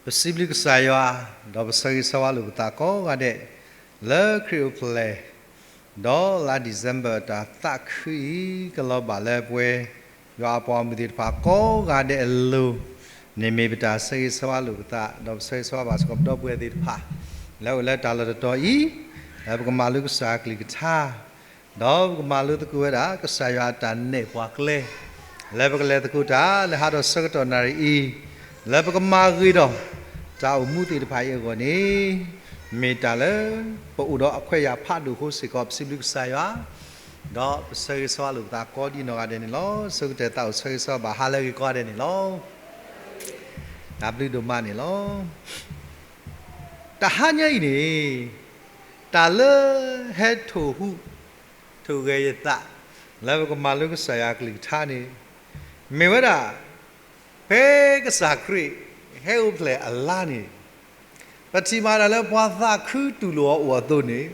ပစံးဘျုးကစၢ်ယွၤ, ဒီးပဆၢဂ့ၤဆၢဝါလိာ်ပသးကိးဂၤဒဲး, လၢခရံာ်အိၣ်ဖျဲၣ်, ဒီးလါ December တၢ်သးခုအံၤ ကလီၤဘၣ်လၢပဝဲ ယွၤအပှၤဂီၢ်မုၢ်သ့ၣ်တဖၣ်ကိးဂၤဒဲးအလိၤ, န့ၣ်မ့ၢ်ပတၢ်ဆၢဂ့ၤဆၢဝါလိာ်ပသး, ဒီးပဆၢဂ့ၤဆၢဝါဘၣ်စ့ၢ်ကီးပဒီပုၢ်ဝဲၢ်သ့ၣ်တဖၣ်, လၢအိၣ်လၢတၢ်လီၢ်တတီၤအံၤ, လၢပကမၤလိကစၢ်အကလုၢ်ကထါ ဒီးပကမၤလိသကိးဝဲဒၣ် ကစၢ်ယွၤအတၢ်နဲၣ်ပှၤကျဲ, လၢပကလဲၤသကိးတၢ်လၢဟါဒီးဆၢကတီၢ်နၣ်ရံၣ်အံၤ, လၢပကမၤဂ့ၤဒီး တၢ်အိၣ်မူသ့ၣ်တဖၣ်အံၤအဂီၢ်န့ၣ်, မ့ၢ်တၢ်လၢ ပအိၣ်ဒီးအခွဲးယာ်ဖးဒိၣ်အဃိစ့ၢ်ကီး ပစံးဘျုးကစၢ်ယွၤ, ဒီးပဆၢဂ့ၤဆၢဝါလိာ်ပသးကိးဒ်နီၢ်ဂၤဒဲးန့ၣ်လီၤ. ဆၢကတီၢ်သးအိၣ်ဆၢဂ့ၤဆၢဝါဘၣ်ဟါလၢအဂ့ၤကိးဂၤဒဲးန့ၣ်လီၤ. တၢ်ဘျုးဒိၣ်မးန့ၣ်လီၤ. တဟါညါအံၤန့ၣ်, တၢ်လၢဟဲထိၣ်ဟူး ထိၣ်ဂဲၤယသး လၢပကမၤလိကစၢ်ယွၤအကလုၢ်ကထါန့ၣ်, မ့ၢ်ဝဲဒၣ် ဖဲကစၢ်ခရံာ်ဟဲအိၣ်ဖျဲၣ်အလါန့ၣ်, ပထံၣ်ဘၣ်ဒၣ်လၢပှၤသးခုတူၢ်လိာ်အီၤအိၣ်အသိးန့ၣ်,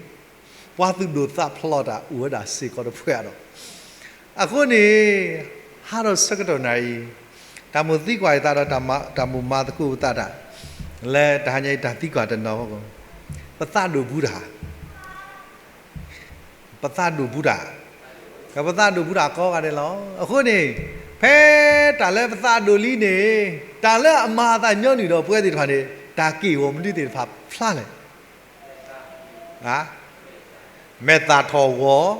ပှၤသူၣ်ဒိၣ်သးဖျိးတၢ်အိၣ်ဝဲဒၣ်စ့ၢ်ကီးတဖုအါဒီး, အဃိန့ၣ် ဟါဒီးဆၢကတီၢ်နၣ်ရံၣ်အံၤ, တၢ်မိၣ်သံကွၢ်ယသးဒီး တၢ်မိၣ်မၤသကိးပသးတၢ်, လၢတဟါညါအံၤတၢ်သံကွၢ်တနီၤ, ပသးဒိၣ်ဘူးတၢ် ပသးဒိၣ်ဘူးတၢ်, ပသးဒိၣ်ဘူးတၢ်ကိးဂၤဒဲးလီၤ. အဃိန့ၣ်, ဖဲတၢ်လၢပသးဒိၣ်လံန့ၣ်, တၢ်လၢအမၤအသးညီနုၢ်ဒီးပဝဲသ့ၣ်တဖၣ်န့ၣ်, တၢ်က့ၢ်ဂီၤမနုၤသ့ၣ်တဖၣ်ဖျါလဲၣ်. မဲာ်သၣ်ထီၣ်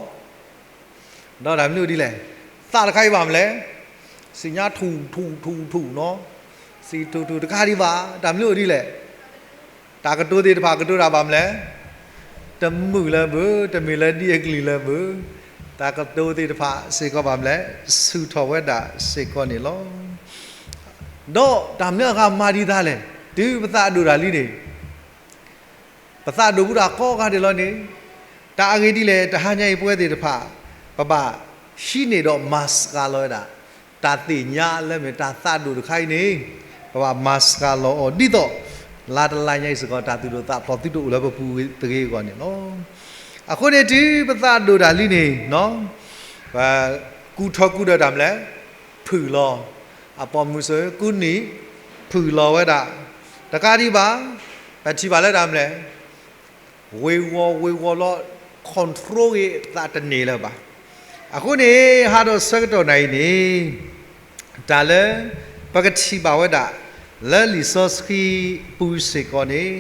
ဂီၤ, ဒီးတၢ်မနုၤဒ်လဲၣ်, သးတခါအံၤဘၣ်မနုၤလဲၣ်, စံၣ်ညါထူၣ်ထူၣ်ထူၣ်ထူၣ်နီၤ, စံၣ်ထူၣ်ထူၣ်တခါဒံးဘၣ်, တၢ်မနုၤဒ်လဲၣ်, တၢ်ကတိၤသ့ၣ်တဖၣ်ကတိၤတၢ်ဘၣ်မနုၤလဲၣ်, တမုာ်လၢၤဘၣ်, တမ့ၢ်လၢဒ်အကလုၢ်လၢၤဘၣ်, တၢ်ကတိၤသ့ၣ်တဖၣ်စ့ၢ်ကီးဘၣ်မနုၤလဲၣ်, ဆူၣ်ထီၣ်ဝဲဒၣ်စ့ၢ်ကီးန့ၣ်လီၤ. ဒီးတၢ်မနုၤအဂၤမၤဒံးတၢ်လဲၣ်, တုၤပသးဒိၣ်တၢ်လံန့ၣ် ပသးဒိၣ်ဘူးတၢ်ကိးဂၤဒဲးလီၤန့ၣ်, တၢ်အဂ့ၢ်ဒ်လဲၣ်, တဟါညါအံၤပဝဲသ့ၣ်တဖၣ်, ပဘၣ်ဟံးန့ၢ်ဒီးမၤစှၤလီၤဝဲဒၣ်, တၢ်သ့ၣ်ညါလၢမ့ၢ်တၢ်သးဒိၣ်တခါအံၤန့ၣ်, ပဘၣ်မၤစှၤလီၤအီၤဒ်သိး, လါတလါညါအံၤစ့ၢ်ကီး တၢ်သူၣ်ဒိၣ်သးဖျိးသုတအိၣ်လၢပပူၤတဂ့ၤအဂီၢ်န့ၣ်လီၤ. အဃိန့ၣ်တုၤပသးဒိၣ်တၢ်လံန့ၣ်, ပကူၣ်ထီၣ်ကူၣ်ဒီးတၢ်မနုၤလဲၣ်, ဖုၣ်လီၤ, အပိာ်မုၣ်စ့ၢ်ကူနံၣ်, ဖုၣ်လီၤဝဲဒၣ်, တကးဒံးဘၣ်, ပထံၣ်ဘၣ်လၢတၢ်မနုၤလဲၣ်, ဝ့ၤဝီၤဝ့ၤဝီၤလီၤ, control ဂ့ၤသးတန့ၢ်လၢၤဘၣ်. အဃိန့ၣ်, ဟါဒီးဆၢကတီၢ်နၣ်ရံၣ်န့ၣ်, တၢ်လၢပကထံၣ်ဘၣ်ဝဲဒၣ်, လၢလံာ်စီဆှံပူၤစ့ၢ်ကီးန့ၣ်,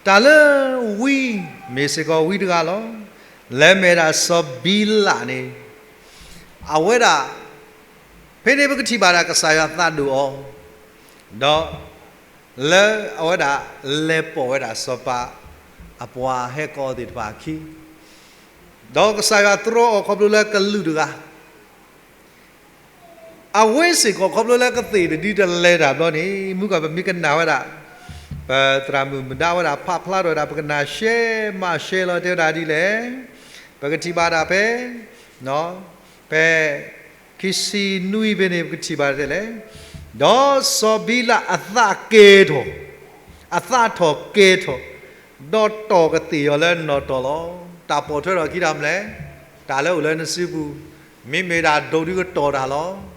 တၢ်လၢဝံ, မ့ၢ်စ့ၢ်ကီးဝံတဂၤလီၤ. လၢမ့ၢ်ဒၣ်စီၤဘံလးန့ၣ်, အဝဲဒၣ်, ဖဲန့ၣ်ပကထံၣ်ဘၣ်ဒၣ်ကစၢ်ယွၤသးဒိၣ်အီၤ, ဒီး လၢအဝဲဒၣ်လဲၤပိာ်ဝဲဒၣ်စီၤပၤအပှၤဟဲကိးသ့ၣ်တဖၣ်အခံ, ဒီးကစၢ်ယွၤတြီအီၤခီဖျိလၢကလူးတဂၤ, အဝဲစ့ၢ်ကီးခီဖျိလၢကသ့ၣ်တဒုတလဲၤတၢ်ဘျီန့ၣ်, မုၢ်ကီၢ်ပမ့ၢ်ကနၣ်ဝဲဒၣ်, ပသရၣ်မုၣ်မုၣ်ဒါဝဲဒၣ်ဖးဖျါထီၣ်ဝဲဒၣ် ပကနၣ်ရှဲမၤရှဲလီၤတဲဝဲဒၣ်ဒ်လဲၣ်, ပကထံၣ်ဘၣ်ဒၣ်ဖဲ, ဖဲ ခံဆံနွံဖဲန့ၣ် ပကထံၣ်ဘၣ်ဒ်လဲၣ်, ဒီးစီၤဘံလးအသးကဲၤထီၣ်, အသးထီၣ်ကဲၤထီၣ်, ဒီးတီၢ်ကသ့ၣ်အီၤလၢနီၣ်တီၢ်လီၤ. တၢ်ပိာ်ထွဲထီၣ်အခံတၢ်မနုၤလဲၣ်, တၢ်လၢအိၣ်လၢနစုပူၤ, မ့မ့ၢ်ဒၣ်ဒိၣ်ဒုကတီၢ်တၢ်လီၤ.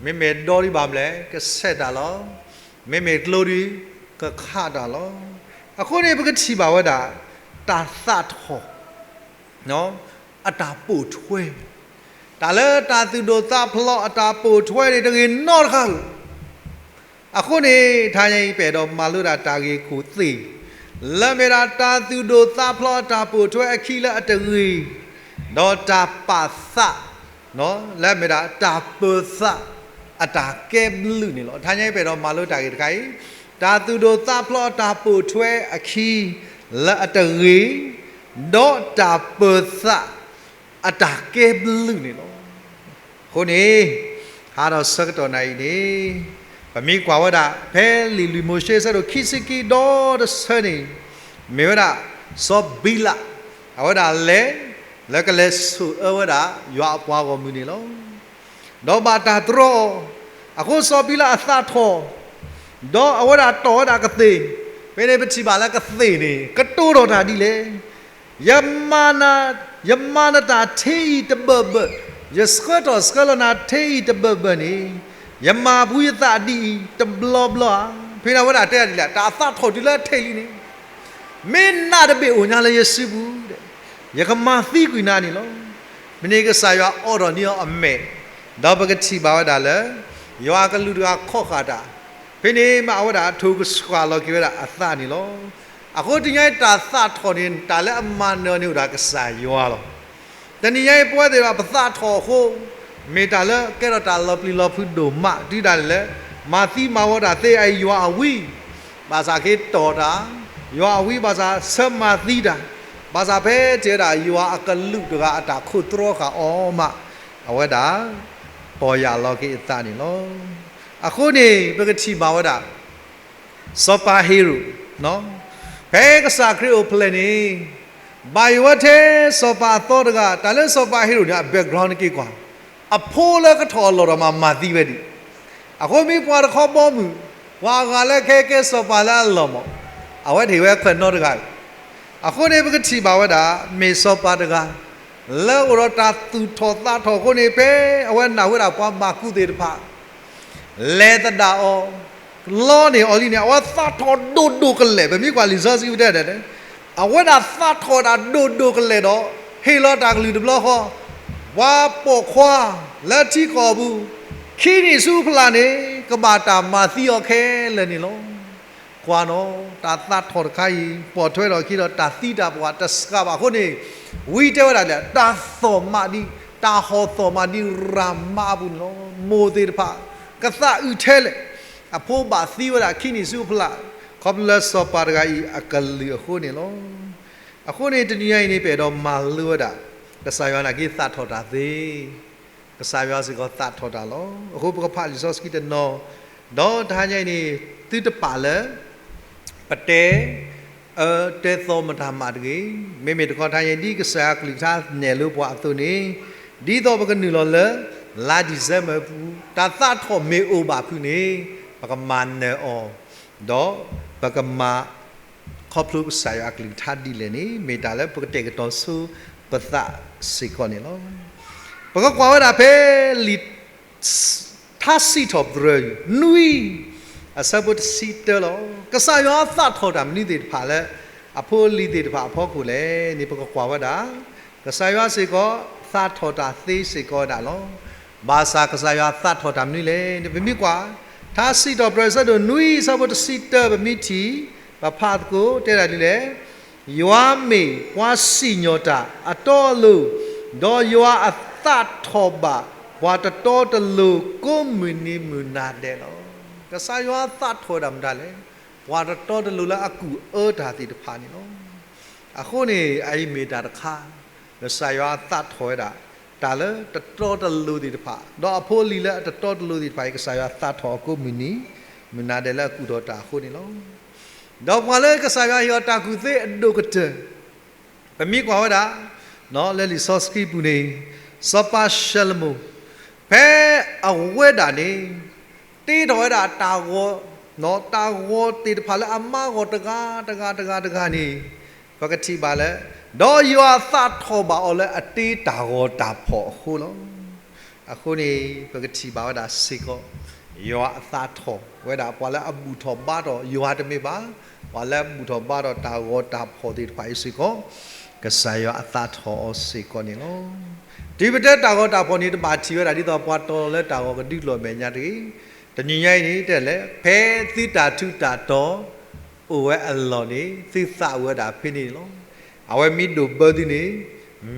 မ့မ့ၢ်ဒီဒုဘၣ်မနုၤလဲၣ်, ကဆဲးတၢ်လီၤ. မ့မ့ၢ်ကျိဒု, ကခးတၢ်လီၤ. အဃိန့ၣ် ပကထံၣ်ဘၣ်ဝဲဒၣ်, တၢ်သးထီၣ် အတၢ်ပိာ်ထွဲ, တၢ်လၢတၢ်သူၣ်ဒိၣ်သးဖျိးအတၢ်ပိာ်ထွဲန့ၣ် တဂ့ၤနီတခါဧိၤ. အဃိန့ၣ် တဟါညါအံၤ ပအဲၣ်ဒိးမၤလိဒၣ်တၢ်ဂ့ၢ်ခိၣ်သ့ၣ်, လၢမ့ၢ်ဒၣ်တၢ်သူၣ်ဒိၣ်သးဖျိးအတၢ်ပိာ်ထွဲအခံလၢအတဂ့ၤ, ဒီးတၢ်ပာ်သး, လၢမ့ၢ်ဒၣ်တၢ်ပၢၤသးအတၢ်ကဲဘျုးန့ၣ်လီၤ. တဟါညါအံၤ ပအဲၣ်ဒိးမၤလိတၢ်ဂ့ၢ်တခါအံၤ, တၢ်သူၣ်ဒိၣ်သးဖျိးအတၢ်ပိာ်ထွဲအခံလၢအတဂ့ၤ, ဒီးတၢ်ပၢၤသးအတၢ်ကဲဘျုးန့ၣ်လီၤ. အဃိန့ၣ်, ဟါဒီးဆၢကတီၢ်နၣ်ရံၣ်န့ၣ်, ပမ့ၢ်ကွၢ်ဝဲဒၣ် ဖဲလံာ်လွံၢ်မိၤၡ့ အဆၢဒိၣ်ခံဆံခံ ဒီတဆၢန့ၣ်, မ့ၢ်ဝဲဒၣ် စီၤဘံလး, အဝဲဒၣ်လဲၤ, လၢကလဲၤဆိၣ်အၢဝဲဒၣ် ယွၤအပှၤဂီၢ်မုၢ်န့ၣ်လီၤ. ဒီးဘၣ်တၢ်တြီအီၤ, အဃိစီၤဘံလးအသးထီၣ်, ဒီးအဝဲဒၣ်တီၢ်ဝဲဒၣ်ကသ့ၣ်, ဖဲန့ၣ်ပထံၣ်ဘၣ်လၢကသ့ၣ်န့ၣ် ကတိၤထီၣ်တၢ်ဒ်လဲၣ်. ယမၤန, ယမၤနတၢ်ထဲအံၤတဘၢၣ်ဘၢၣ်, ယဆှၢထီၣ်ဆှၢလီၤနၤထဲအံၤတဘၢၣ်ဘၢၣ်န့ၣ်, ယမၤဖှူယသးဒ်အံၤတဘျီဘျီဧါ. ဖဲန့ၣ်အဝဲဒၣ်တဲဒၣ်ဒ်လဲၣ်, တၢ်သးထီၣ်တုၤလၢထံးလံန့ၣ်, မ့ၢ်နးတဘ့ၣ်အိၣ်ညါလၢယစုပူၤ, ယကမၤသံကွံာ်နၤန့ၣ်လီၤ. မ့ၢ်န့ၣ်ကစၢ်ယွၤအိးထီၣ်န့ၢ်အီၤအမဲာ်, ဒီးပကထံၣ်ဘၣ်ဝဲဒၣ်လၢ ယွၤအကလူးတဂၤခီဃာ်တၢ်, ဖဲန့ၣ်မ့ၢ်အဝဲဒၣ်ထိၣ်ကဆှၣ်လီၤက့ၤဝဲဒၣ်အသးန့ၣ်လီၤ. အဃိတနံၤအံၤတၢ်သးထီၣ်န့ၣ် တၢ်လၢအမၤနၢၤန့ၣ်အိၣ်ဒၣ်ကစၢ်ယွၤလီၤ. တနံၤညါအံၤပဝဲသ့ၣ်တဖၣ်ပသးထီၣ်အဃိ, မ့ၢ်တၢ်လၢကဲထီၣ်တၢ်လီၤပျံၤလီၤဖုးဒိၣ်မး တုၤဒၣ်လဲာ်လၢ မၤသံမၤဝီတၢ်သ့အံၤယွၤအဝံ, ဘၣ်ဆၣ်က့ၤတီၢ်တၢ်, ယွၤအဝံဘၣ်ဆၣ်ဆၢမၤသံတၢ်, ဘၣ်ဆၣ်ဖဲတဲဝဲဒၣ်ယွၤအကလူးတဂၤအတၢ်ခိးတြီဃာ်အီၤမး, အဝဲဒၣ် ပီၢ်ယၢ်လီၤက့ၤအသးန့ၣ်လီၤ. အဃိန့ၣ် ပကထံၣ်ဘၣ်ဝဲဒၣ် စီၤပၤဟ့ရိၣ်, ဖဲကစၢ်ခရံာ်အိၣ်ဖျဲၣ်န့ၣ်, ဘၣ်ယိၣ်ဝဲထဲစီၤပၤအသီတဂၤ, တၢ်လၢစီၤပၤဟ့ရိၣ်န့ၣ် အ background န့ၣ်က့ၤကွၢ်, အဖိလၢကထီၣ်အလီၢ်ဒီးမၤမၤသံဝဲဒံး, အဃိမ့ၢ်ပှၤတခီဘီမုၢ်, ပှၤအဂၤလၢကဟဲကဲစီၤပၤလၢအလီၢ်မး, အဝဲတဟ့ၣ်ဝဲခွဲးနီတဂၤ, အဃိန့ၣ်ပကထံၣ်ဘၣ်ဝဲဒၣ် မ့ၢ်စီၤပၤတဂၤ လၢအိၣ်ဒီးတၢ်သူၣ်ထီၣ်သးထီၣ်အဃိန့ၣ် ဖဲအဝဲနၢ်ဟူဝဲဒၣ်ပှၤဘၣ်ကူးသ့ၣ်တဖၣ် လဲၤသဒၣ်အီၤ, လီန့ၢ်အီၤလံန့ၣ် အဝဲသးထီၣ်ဒိၣ်ဒိၣ်ကလဲာ်, ပမ့ၢ်ကွၢ်လံာ်စီဆှံပတဲဒၣ်န့ၣ်, အဝဲဒၣ်သးထီၣ်ဝဲဒၣ်ဒိၣ်ဒိၣ်ကလဲာ်ဒီး ဟ့ၣ်လီၤတၢ်ကလုၢ်တဘျီဃီ, ပှၤပိာ်ခွါလၢထံကီၢ်အပူၤ ခံနံၣ်ဆူအဖျၢၣ်န့ၣ် ကဘၣ်တၢ်မၤသံအီၤခဲလၢာ်န့ၣ်လီၤ. ကွၢ်နီၣ်, တၢ်သးထီၣ်တခါအံၤ ပိာ်ထွဲထီၣ်အခံဒီးတၢ်သံတၢ်ပှၢ်တစှၤဘၣ်အဃိန့ၣ်, ဝံတဲဝဲဒၣ်လၢ တၢ်သီၣ်မးဒ်, တၢ်ဟီၣ်သီၣ်မးဒ်ရၤမးအပူၤန့ၣ်လီၤ. မိၢ်သ့ၣ်တဖၣ် ကသးအုးထဲလဲၣ်, အဖိဘၣ်သံဝဲဒၣ်ခံနံၣ်ဆူအဖျၢၣ်, ခီဖျိလၢစီၤပၤတဂၤအံၤအကလုၢ်အဃိန့ၣ်လီၤ. အဃိန့ၣ်တနံၤညါအံၤန့ၣ် ပအဲၣ်ဒိးမၤလိဝဲဒၣ် ကစၢ်ယွၤနာ်က့သးထီၣ်တၢ်သ့ ကစၢ်ယွၤစ့ၢ်ကီးသးထီၣ်တၢ်လီၤ. အဃိပကဖးလံာ်စီဆှံတနီၤ, ဒီးတဟါညါအံၤန့ၣ် သုတပာ်လၢ ပတဲ, အၢ, တဲသီမတၤမးတဂ့ၤ, မ့မ့ၢ်တခီတဟါညါအံၤ ဒ်ကစၢ်ယွၤအကလုၢ်ကထါနဲၣ်လီၤပှၤအသိးန့ၣ်, ဒ်သိးပကနုာ်လီၤလၢ လါ December ပူၤ, တၢ်သးထီၣ်မ့ၢ်အိၣ်ဘၣ်ဖုးန့ၣ်, ပကမၤနၢၤအီၤ, ဒီးပကမၤ ခီဖျိကစၢ်ယွၤအကလုၢ်ကထါဒ်လဲၣ်န့ၣ် မ့ၢ်တၢ်လၢပကတဲာ်ကတီၤဆိပသးစ့ၢ်ကီးန့ၣ်လီၤ. ပကကွၢ်ဝဲဒၣ်ဖဲလံာ် ထါစံးထီၣ်ပတြၢၤ နွံ အဆၢဖိတဆံတၢလီၤ. ကစၢ်ယွၤသးထီၣ်တၢ်မနုၤသ့ၣ်တဖၣ်လၢ အဖိအလံၤသ့ၣ်တဖၣ်အဖီခိၣ်လဲၣ်န့ၣ် ပကကွၢ်ဝဲဒၣ် ကစၢ်ယွၤစ့ၢ်ကီး သးထီၣ်တၢ်သ့စ့ၢ်ကီးဝဲဒၣ်လီၤ. ဘၣ်ဆၣ်ကစၢ်ယွၤသးထီၣ်တၢ်မနုၤလဲၣ်န့ၣ် ပမ့ၢ်ကွၢ် ထါစံးထီၣ်ပတြၢၤ အဆၢဒိၣ်နွံ အဆၢဖိတဆံတၢ ပမ့ၢ်ထံၣ် ပဖးသကိး တဲဒၣ်ဒ်လဲၣ်, ယွၤမ့ၢ်ပှၤစံၣ်ညီၣ်တၢ်အတီအလိၤ, ဒီးယွၤအသးထီၣ်ဘၣ်ပှၤတတီတလိၤ ကိးမုၢ်နံၤမုၢ်နၤဒဲးလီၤ. ကစၢ်ယွၤသးထီၣ်ဝဲဒၣ်မတၤလဲၣ်, ပှၤတတီတလိၤလၢအကူၣ်အၢတၢ်သ့ၣ်တဖၣ်န့ၣ်လီၤ. အဃိန့ၣ် အအံၤမ့ၢ်တၢ်တခါ ကစၢ်ယွၤသးထီၣ်ဝဲဒၣ် တၢ်လၢတတီတလိၤသ့ၣ်တဖၣ်, ဒီးအဖိအလံၤလၢအတတီတလိၤသ့ၣ်တဖၣ်အံၤ ကစၢ်ယွၤသးထီၣ်အီၤကိးမုၢ်နံၤ မုၢ်နၤဒဲးလၢအကူၣ်ထီၣ်တၢ်အဃိန့ၣ်လီၤ. ဒီးပှၤလၢကစၢ်ယွၤဟ့ၣ်အီၤတၢ်ကူၣ်သ့အဒိၣ်ကတၢၢ် ပမ့ၢ်ကွၢ်ဝဲဒၣ် လၢလံာ်စီဆှံပူၤန့ၣ် စီၤပၤၡလိၤမိၣ် ဖဲအဝဲဒၣ်န့ၣ် တ့ထီၣ်ဝဲဒၣ်တၢ်ဂီၤ, တၢ်ဂီၤသ့ၣ်တဖၣ်လၢအမၤဂီၤတဂၤတဂၤတဂၤတဂၤန့ၣ် ပကထံၣ်ဘၣ်လၢ ဒီးယွၤသးထီၣ်ဘၣ်အီၤလၢအတ့တၢ်ဂီၤတၢ်ဖီၣ်အဃိလီၤ. အဃိန့ၣ် ပကထံၣ်ဘၣ်ဝဲဒၣ်စ့ၢ်ကီး ယွၤအသးထီၣ်ဝဲဒၣ် ပှၤလၢအဘူၣ်ထီၣ်ဘါထီၣ်ယွၤတမ့ၢ်ဘၣ်, ပှၤလၢအဘူၣ်ထီၣ်ဘါထီၣ်တၢ်ဂီၤတၢ်ဖီၣ်သ့ၣ်တဖၣ်အံၤစ့ၢ်ကီး ကစၢ်ယွၤအသးထီၣ်အီၤစ့ၢ်ကီးန့ၣ်လီၤ. တုၤပတဲတၢ်ဂီၤတၢ်ဖီၣ်န့ၣ် တဘၣ်ထံၣ်ဝဲဒၣ်ဒ်သိးပှၤတီၤလီၤလၢတၢ်ဂီၤကဒုကျိၤအမဲာ်ညါတဂ့ၤ. တနံၤညါအံၤန့ၣ် တဲလဲၣ် ဖဲသုတၢ်ထူးတၢ်တီၤ အိၣ်ဝဲအလီၢ်န့ၣ် သုသးဝဲဒၣ်ဖဲန့ၣ်လီၤ. အဝဲမ့ၢ်ဒိၣ်ဘၢသုန့ၣ်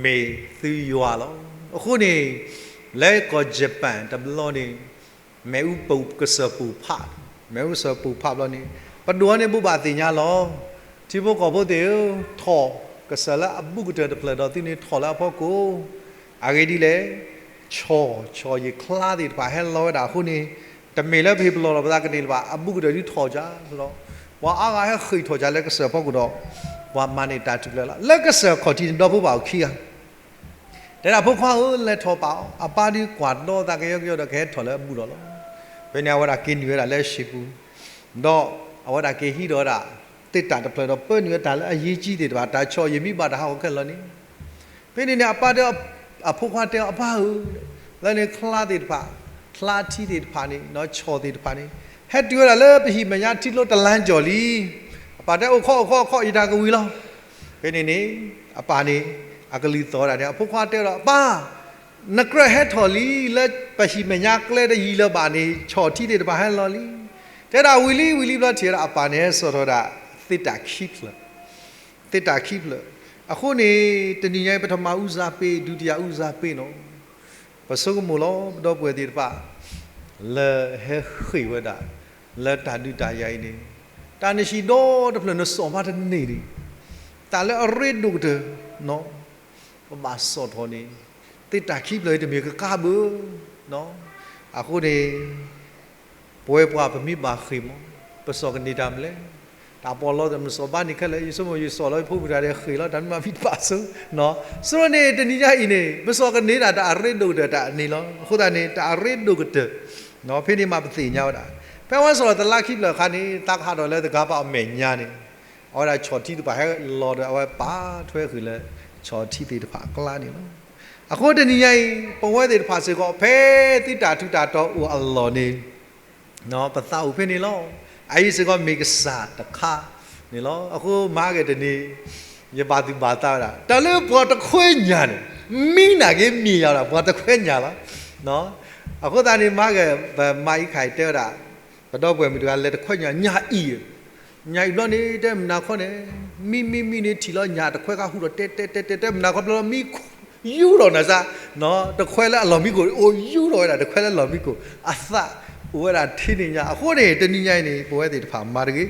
မ့ၢ်သုယွၤလီၤ. အဃိန့ၣ် လၢကီၢ် Japan တဘျီန့ၣ် မ့ၣ်အူကစၢၢ်ပူၤဖး, မ့ၣ်အူကစၢၢ်ပူၤဖးဘျီန့ၣ် ပဒိၣ်အီၤန့ၣ် ဘိးဘၣ်သ့ၣ်ညါလီၤ. ထံဖိကီၢ်ဖိသ့ၣ်ဧၢ, ထီၣ်ကစၢၢ်လၢအဘူးကတၢၢ်တဖျၢၣ်ဒီးသုန့ၣ်ထီၣ်လၢအဖီခိၣ်, အဂ့ၢ်ဒ်လဲၣ်, ဆီၣ်, ဆီၣ်ယံာ်ချါသ့ၣ်တဖၣ်ဟဲလီၤဝဲဒၣ်အဃိန့ၣ် တမ့ၢ်လၢပဟ့ၣ်ပလီၢ်လီၤပသးကန့ၢ်လၢၤဘၣ်, အဘူးကတၢၢ်ဒုးထီၣ်ကဒီး ပှၤအါဂၤဟဲဃ့ၢ်ထီၣ်ကလဲၤကစၢၢ်ဖီခိၣ်ဒီး ပှၤမၤန့ၢ်တၢ်ထူၣ်ဖျဲးလီၤ. လၢကစၢၢ်ခီၣ်ထံးန့ၣ် ဒီဖိပၢ်အိၣ်ခံဂၤ တဲဒၣ်ဖိခွါဧၢ, လဲၤထီၣ်ပာ်အီၤ, အပၢ်ဒုးကွၢ်ဒီသးကယီကယီဒီးကဟဲထီၣ်လၢအဘူးလီၤလီၤ. ဖဲန့ၣ်အဝဲဒၣ်က့ၤနုာ်ဝဲဒၣ်လၢအဟံၣ်ပူၤ, ဒီးအဝဲဒၣ်က့ၤဟံးထီၣ်ဝဲဒၣ် သ့ၣ်တၢ်တဖျၢၣ်ဒီးပၢနုာ်ဝဲတၢ်လၢအယံၤကံသ့ၣ်တဖၣ်, တၢ်ဆီၣ်ယံာ်မံဘၣ်တၢ်ဟးဂီၤခဲလၢာ်န့ၣ် ဖဲန့ၣ်န့ၣ် အပၢ်တဲ, အဖိခွါတဲအီၤ, အပၢ်ဧၢ, လၢန့ၣ်ချါသ့ၣ်တဖၣ်, ချါထံသ့ၣ်တဖၣ်န့ၣ်, ဆီၣ်သ့ၣ်တဖၣ်န့ၣ် ဟဲတုၤဝဲဒၣ်လၢပဟံၣ်မဲာ်ညါထံကျိတလါကၠီၣ်လံ. အပၢ်တဲ အိၣ်ခိး အိၣ်ခိး အိၣ်ခိး ယတၢ်ကဝံၤလီၤ. ဖဲန့ၣ်န့ၣ် အပၢ်န့ၣ် အကလုၢ်သီၣ်ဝဲဒၣ်န့ၣ် အဖိခွါတဲဒီး ပၢ်, နကြၢးဟဲထီၣ်လံလၢပဟံၣ်မဲာ်ညါကျဲတယံၤလၢၤဘၣ်န့ၣ် ဆီၣ်ထံသ့ၣ်တဖၣ်ဟဲလီၤလံ. တဲဒၣ်ဝံၤလံ ဝံၤလံဘျီထံၣ်ဝဲဒၣ်အပၢ်န့ၣ် ဟဲစိာ်ထီၣ်ဝဲဒၣ် သ့ၣ်တၢ်ခံဖျၢၣ်, သ့ၣ်တၢ်ခံဖျၢၣ်. အဃိန့ၣ် တနံၤညါအံၤ ပထမဦးစားပေး ဒုတိယဦးစားပေးနီၤ ပဆိကမိၣ်လီၤ ပဒီပုၢ်ဝဲၢ်သ့ၣ်တဖၣ် လၢဟဲဃ့ၢ်ဝဲဒၣ် လၢတၢ်ဒုးတၢ်ယၤအံၤန့ၣ် တၢ်နဟံၣ်ဒီတဖျၢၣ်နစိာ်ဘၣ်တန့ၢ်ဒံး တၢ်လၢအရ့ဒိၣ်ကတၢၢ်နီၤ ပဘၣ်စိာ်ထီၣ်န့ၣ် သ့ၣ်တၢ်ခံဖျၢၣ်အံၤတမ့ၢ်ကကါဘၣ်. အဃိန့ၣ် ပဝဲပှၤပမ့ၢ်ဘၣ်ဃ့ၢ်မး ပစိာ်ကန့ၢ်တၢ်မနုၤလဲၣ်. တၢ်ပီးလီသး နစိာ်ဘၣ်န့ၣ်ခဲလၢာ် ယဆိကမိၣ်ယစိာ်လီၤ ယဖိမုၣ်တဂၤဒီးဃ့ၢ်လီၤ တၢ်မ့ၢ်မၤမံတဖၣ်ဆိနီၤ. ဆိန့ၣ် တနံၤညါအံၤန့ၣ် ပစိာ်ကန့ၢ်ဒၣ်တၢ်အရ့ဒိၣ်ကတၢၢ်တၢ်န့ၣ်လီၤ. အဃိသတးန့ၣ် တၢ်အရ့ဒိၣ်ကတၢၢ် ဖဲန့ၣ်မးပသ့ၣ်ညါဝဲဒၣ် ဖဲဝဲစိာ်လီၤတလါခံဖျၢၣ်အခါန့ၣ် သးကဟးထီၣ်လၢတဂၤပာ်အမဲာ်ညါန့ၣ် အဝဲဒၣ်ဆီၣ်ထံတဖၣ်ဟဲလီၤဒီး အဝဲပာ်ထွဲဃုာ်လၢ ဆီၣ်ထံသ့ၣ်တဖၣ်အကျါန့ၣ်လီၤ. အဃိတနံၤညါအံၤ ပဝဲသ့ၣ်တဖၣ်စ့ၢ်ကီး ဖဲသုတၢ်ထူးတၢ်တီၤအိၣ်အလီၢ်န့ၣ် ပသးအိၣ်ဖဲန့ၣ်လီၤ. အအံၤစ့ၢ်ကီးမ့ၢ်ကစၢ်တခါန့ၣ်လီၤ. အဃိမၤဂ့ၤတနံၤ ယဘၣ်သူၣ်ဘၣ်သးဝဲဒၣ် တၢ်လၢပှၤတခွဲညၣ်န့ၣ် မံနၤက့ၤမ့ၢ်ယၤဝဲဒၣ် ပှၤတခွဲညၣ်လီၤ. အဃိသတးန့ၣ် မၤဂ့ၤ ပမၤအံၤခါအံၤတဲဝဲဒၣ် ပဒီပုၢ်ဝဲၢ်မုၣ်တဂၤလဲၤတခွဲညၣ် ညၣ်အံၤ ညၣ်အံၤဘျီန့ၣ် တဲမနၤခီန့ၣ် မံမံမံန့ၣ်ထံၣ်လီၤညၣ်တခွဲခါဟူးထီၣ်တဲတဲတဲတဲ တဲမနၤခီဘျီလီၤမံ ယူၢ်ထီၣ်နၤစၢ် တခွဲလၢအလီၢ်မံခိၣ် အိၣ်ယူၢ်ထီၣ်ဝဲဒၣ်တခွဲလၢလီၢ်မံခိၣ် အသးအိၣ်ဝဲဒၣ်ထဲန့ၣ်ညါ အဃိန့ၣ် တနံၤညါအံၤန့ၣ် ပဝဲသ့ၣ်တဖၣ်မၤတဂ့ၤ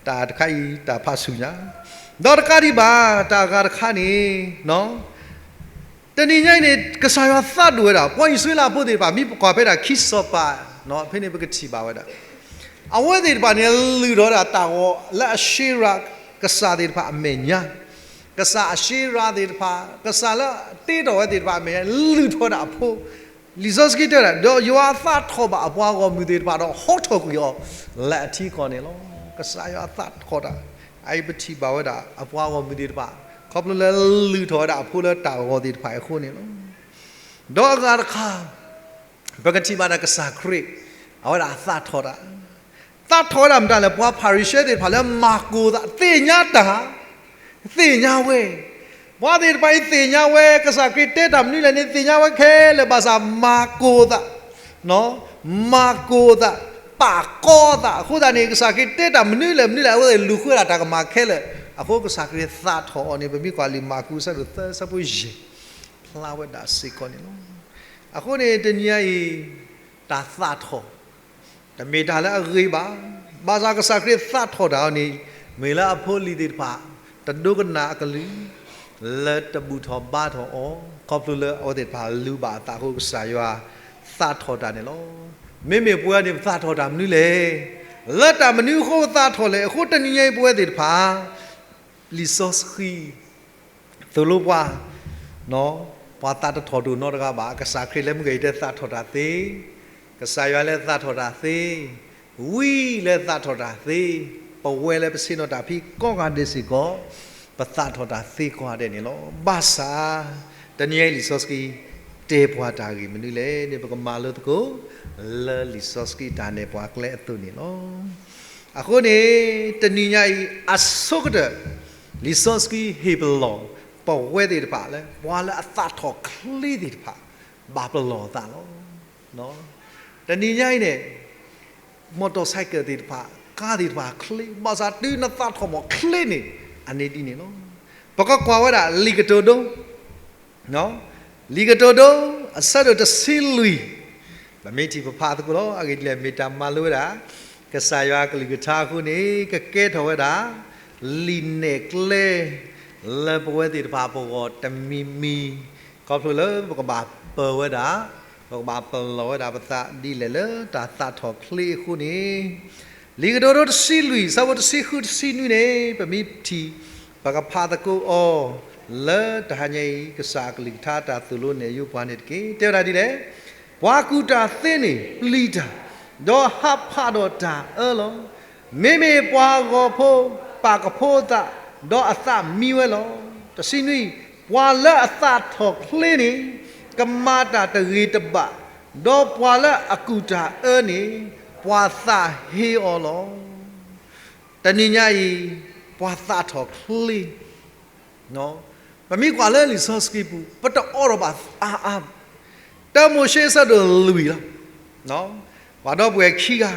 တၢ်တခါအံၤတၢ်ဖးဆူၣ်ညါ ဒီးတကးဒံးဘၣ် တၢ်အဂၤတခါန့ၣ် တနံၤညါအံၤန့ၣ် ကစၢ်ယွၤသးဒိၣ်ဝဲဒၣ် ပှၤအံၣ်စရ့လးဖိသ့ၣ်တဖၣ် မ့ၢ်ပကွၢ်ဖဲဒၣ်ခံစီၤပၤ ဖဲန့ၣ်ပကထံၣ်ဘၣ်ဝဲဒၣ် အဝဲသ့ၣ်တဖၣ်န့ၣ် လုၢ်ထီၣ်ဝဲဒၣ်တၢ်ဂီၤလၢအၡ့ရၤကစၢ်သ့ၣ်တဖၣ်အမဲာ်ညါ, ကစၢ်အၡ့ရၤသ့ၣ်တဖၣ်, ကစၢ်လၢတ့ထီၣ်ဝဲသ့ၣ်တဖၣ်အမဲာ်ညါ လုၢ်ထီၣ်ဝဲဒၣ်အဖိ, လံာ်စီဆှံတဲဝဲဒၣ် ဒီးယွၤအသးထီၣ်ဘၣ်အပှၤဂီၢ်မုၢ်သ့ၣ်တဖၣ်ဒီး ဟီထီၣ်ကွံာ်အီၤလၢအထံကီၢ်န့ၣ်လီၤ. ကစၢ်ယွၤအသးထီၣ်တၢ်, အအံၤပထံၣ်ဘၣ်ဝဲဒၣ်အပှၤဂီၢ်မုၢ်သ့ၣ်တဖၣ် ခီဖျိလၢလုၢ်ထီၣ်ဝဲဒၣ်အဖိလၢတၢ်ဂီၤသ့ၣ်တဖၣ်အံၤအဃိန့ၣ်လီၤ. ဒီးအဂၤတခါ ပကထံၣ်ဘၣ်ဒၣ်ကစၢ်ခရံာ် အဝဲဒၣ်အသးထီၣ်တၢ်, သးထီၣ်ဝဲဒၣ်မတၤလဲၣ်, ပှၤဖၤရံၤၡဲသ့ၣ်တဖၣ်လၢမၤကိၤသး သ့ၣ်ညါတၢ်, သ့ၣ်ညါဝဲ, ပှၤသ့ၣ်တဖၣ်အံၤသ့ၣ်ညါဝဲ ကစၢ်ခရံာ်တဲတၢ်မနုၤလဲၣ်န့ၣ် သ့ၣ်ညါဝဲခဲလၢာ်ဘၣ်ဆၣ် မၤကိၤသး မၤကိၤသး, ပာ်ကီသး, အဃိသတးန့ၣ် ကစၢ်ခရံာ်တဲတၢ်မနုၤလဲၣ်မနုၤလဲၣ် အဝဲသ့ၣ်လူၤဃုဝဲဒၣ်တၢ်ကမၣ်ခဲလၢာ်, အဃိကစၢ်ခရံာ်သးထီၣ်အီၤန့ၣ် ပမ့ၢ်ကွၢ်လံာ်မၢ်ကူးအဆၢဒိၣ်သၢဆၢဖိယဲၢ် ဖျါဝဲဒၣ်စ့ၢ်ကီးန့ၣ်လီၤ. အဃိန့ၣ် တနံၤအံၤ တၢ်သးထီၣ် တမ့ၢ်တၢ်လၢအဂ့ၤဘၣ်. ဘၣ်ဆၣ်ကစၢ်ခရံာ်သးထီၣ်တၢ်အီၤန့ၣ် မ့ၢ်လၢအဖိအလံၤသ့ၣ်တဖၣ် တဒိကနၣ်အကလုၢ် လၢတဘူၣ်ထီၣ်ဘါထီၣ်အီၤ ခီဖျိလၢအဝဲသ့ၣ်တဖၣ်လူၤဘၣ်အသးအဃိ ကစၢ်ယွၤသးထီၣ်တၢ်န့ၣ်လီၤ. မ့မ့ၢ်ပဝဲန့ၣ် ပသးထီၣ်တၢ်မနုၤလဲၣ်, လၢတၢ်မနုၤအဃိပသးထီၣ်လဲၣ်. အဃိတနံၤညါအံၤပဝဲသ့ၣ်တဖၣ် လံာ်စီဆှံ သိၣ်လိပှၤ, ပှၤသးတထီၣ်ဒိၣ်နီတဂၤဘၣ်. ကစၢ်ခရံာ်လၢမုၢ်ဂီၤအံၤတဲသးထီၣ်တၢ်သ့, ကစၢ်ယွၤလၢသးထီၣ်တၢ်သ့, ဝံလၢသးထီၣ်တၢ်သ့, ပဝဲလၢပဆ့ၣ်နီၤတၢ်ဖံးကိးဂၤဒဲးစ့ၢ်ကီး ပသးထီၣ်တၢ်သ့ကိးဂၤဒဲးန့ၣ်လီၤ. ဘၣ်ဆၣ် တနံၤညါအံၤလံာ်စီဆှံ တဲပှၤတၢ်ဂ့ၢ်မနုၤလဲၣ်န့ၣ် ပကမၤလိသကိး လၢလံာ်စီဆှံတၢ်နဲၣ်ပှၤကျဲအသိးန့ၣ်လီၤ. အဃိန့ၣ် တနံၤညါအံၤ အဆိကတၢၢ် လံာ်စီဆှံဟ့ၣ်ပလီၢ် ပဝဲသ့ၣ်တဖၣ်လၢ ပှၤလၢအသးထီၣ်ချ့သ့ၣ်တဖၣ် ဘၣ်ပလီၢ်အသးလီၤ. တနံၤညါအံၤန့ၣ် မော်တော်ဆိုင်ကယ် သ့ၣ်တဖၣ် ကါသ့ၣ်တဖၣ်ချ့, ဘၣ်ဆၣ်တုၤနသးထီၣ်မီၢ်ချ့န့ၣ် အန့ၣ်ဒ်န့ၣ်လီၤ. ပကကွၢ်ဝဲဒၣ် လံာ်ကတိၤဒိ လံာ်ကတိၤဒိ အဆၢဒိၣ်တဆံလွံၢ်, ပမ့ၢ်ထံၣ်ပဖးသကိးလီၤ. အဂ့ၢ်ဒ်လဲၣ် မ့ၢ်တၢ်မၤလိဝဲဒၣ် ကစၢ်ယွၤအကလုၢ်ကထါအဃိန့ၣ် ကကဲထီၣ်ဝဲဒၣ် လံာ်နဲၣ်ကျဲ လၢပဝဲသ့ၣ်တဖၣ်ပဂီၢ်တမံၤမံၤ, ခီဖျိလၢပကဘၣ်ပၢၤဝဲဒၣ်, ပကဘၣ်ပလီၢ်ဝဲဒၣ်ပသးဒ်လဲၣ်လၢတၢ်သးထီၣ်ချ့အဃိန့ၣ် လံာ်ကတိၤဒိတဆံလွံၢ် ဆၢဖိတဆံဃုတဆံနွံန့ၣ် ပမ့ၢ်ထံၣ် ပကဖးသကိးအီၤ လၢတဟါညါအံၤ ကစၢ်အကလုၢ်ကထါတၢ်သိၣ်လိနဲၣ်ယိပှၤန့ၣ်တက့ၢ်. တဲဝဲဒၣ်ဒ်လဲၣ်, ပှၤကူၣ်တၢ်သ့န့ၣ်ပျံၤတၢ်, ဒီးဟးဖးဒီးတၢ်အၢလီၤ. မ့မ့ၢ်ပှၤဂီၤဖိပာ်ကဖိအသး, ဒီးအသးမံဝဲလီၤ. တဆံနွံ, ပှၤလၢအသးထီၣ်ချ့န့ၣ် ကမၤတၢ်တဂ့ၤတဘၣ်, ဒီးပှၤလၢအကူၣ်တၢ်အၢန့ၣ် ပှၤသးဟ့အီၤလီၤ. တနံၤညါအံၤ ပှၤသးထီၣ်ချ့, ပမ့ၢ်ကွၢ်လၢလံာ်စီဆှံပူၤ ပတအိးထီၣ်ဘၣ်အါအါ, တၢမိၤၡ့အဆၢဒိၣ်လွံၢ်လီၤ. ပှၤဒီပုၢ်ဝဲၢ်ခံဂၤ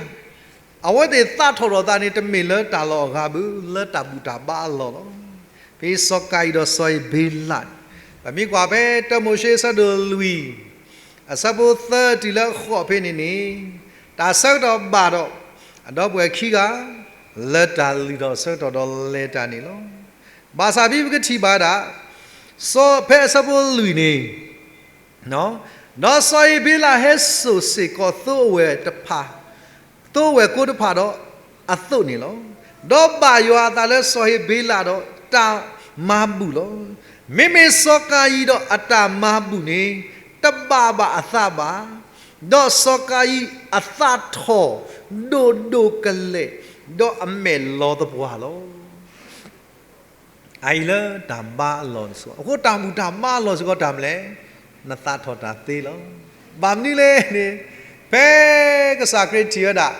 အဝဲသ့ၣ်သးထီၣ်ထီၣ်သးန့ၣ် တမ့ၢ်လၢတၢ်လီၢ်အဂၤဘၣ်, လၢတၢ်ဘူၣ်တၢ်ဘါအလီၢ်လီၤ. ဖဲစီၤကၤယံၣ်ဒီးစီၤအ့ၤဘ့လး, ပမ့ၢ်ကွၢ်ဖဲတၢမိၤၡ့အဆၢဒိၣ်လွံၢ် အဆၢဖိသၢတုၤလၢဃိးဖဲန့ၣ်န့ၣ်, တၢ်ဆၢကတီၢ်ဘၣ်ဒီး အဒီပုၢ်ဝဲၢ်ခံဂၤ လၢတၢ်လုၢ်ထီၣ်ဆၢကတီၢ်ဒီးလဲၤတၢ်န့ၣ်လီၤ. ဘၣ်ဆၣ်ဖဲပကထံၣ်ဘၣ်ဒၣ် စီၤ ဖဲအဆၢဖိလွံၢ်န့ၣ် ဒီးစီၤအ့ၤဘ့လးဟဲစိာ်စ့ၢ်ကီးသိအဝဲၢ်တဖၣ်, သိအဝဲၢ်ကိတဖၣ်ဒီးအသိးန့ၣ်လီၤ. ဒီးဘၣ်ယွၤအသးလၢစီၤအ့ၤဘ့လးဒီးတၢ်မၤဘူၣ်လီၤ. မ့မ့ၢ်စီၤကၤယံၣ်ဒီးအတၢ်မၤဘူၣ်န့ၣ် တဘၣ်ဘၣ်အသးဘၣ်, ဒီးစီၤကၤယံၣ်အသးထီၣ်ဒိၣ်ဒိၣ်ကလဲာ်, ဒီးအမဲာ်လီၤသပှၢ်လီၤ. အအံၤလၢတၢ်ဘါအလီၢ်တစိၤ, အဃိတၢ်ဘူၣ်တၢ်ဘါအလီၢ်စ့ၢ်ကီးတၢ်မနုၤလဲၣ်, နသးထီၣ်တၢ်သ့လီၤ. ဘၣ်မနုၤလဲၣ်န့ၣ်, ဖဲကစၢ်ခရံာ်ထံၣ်ဝဲဒၣ်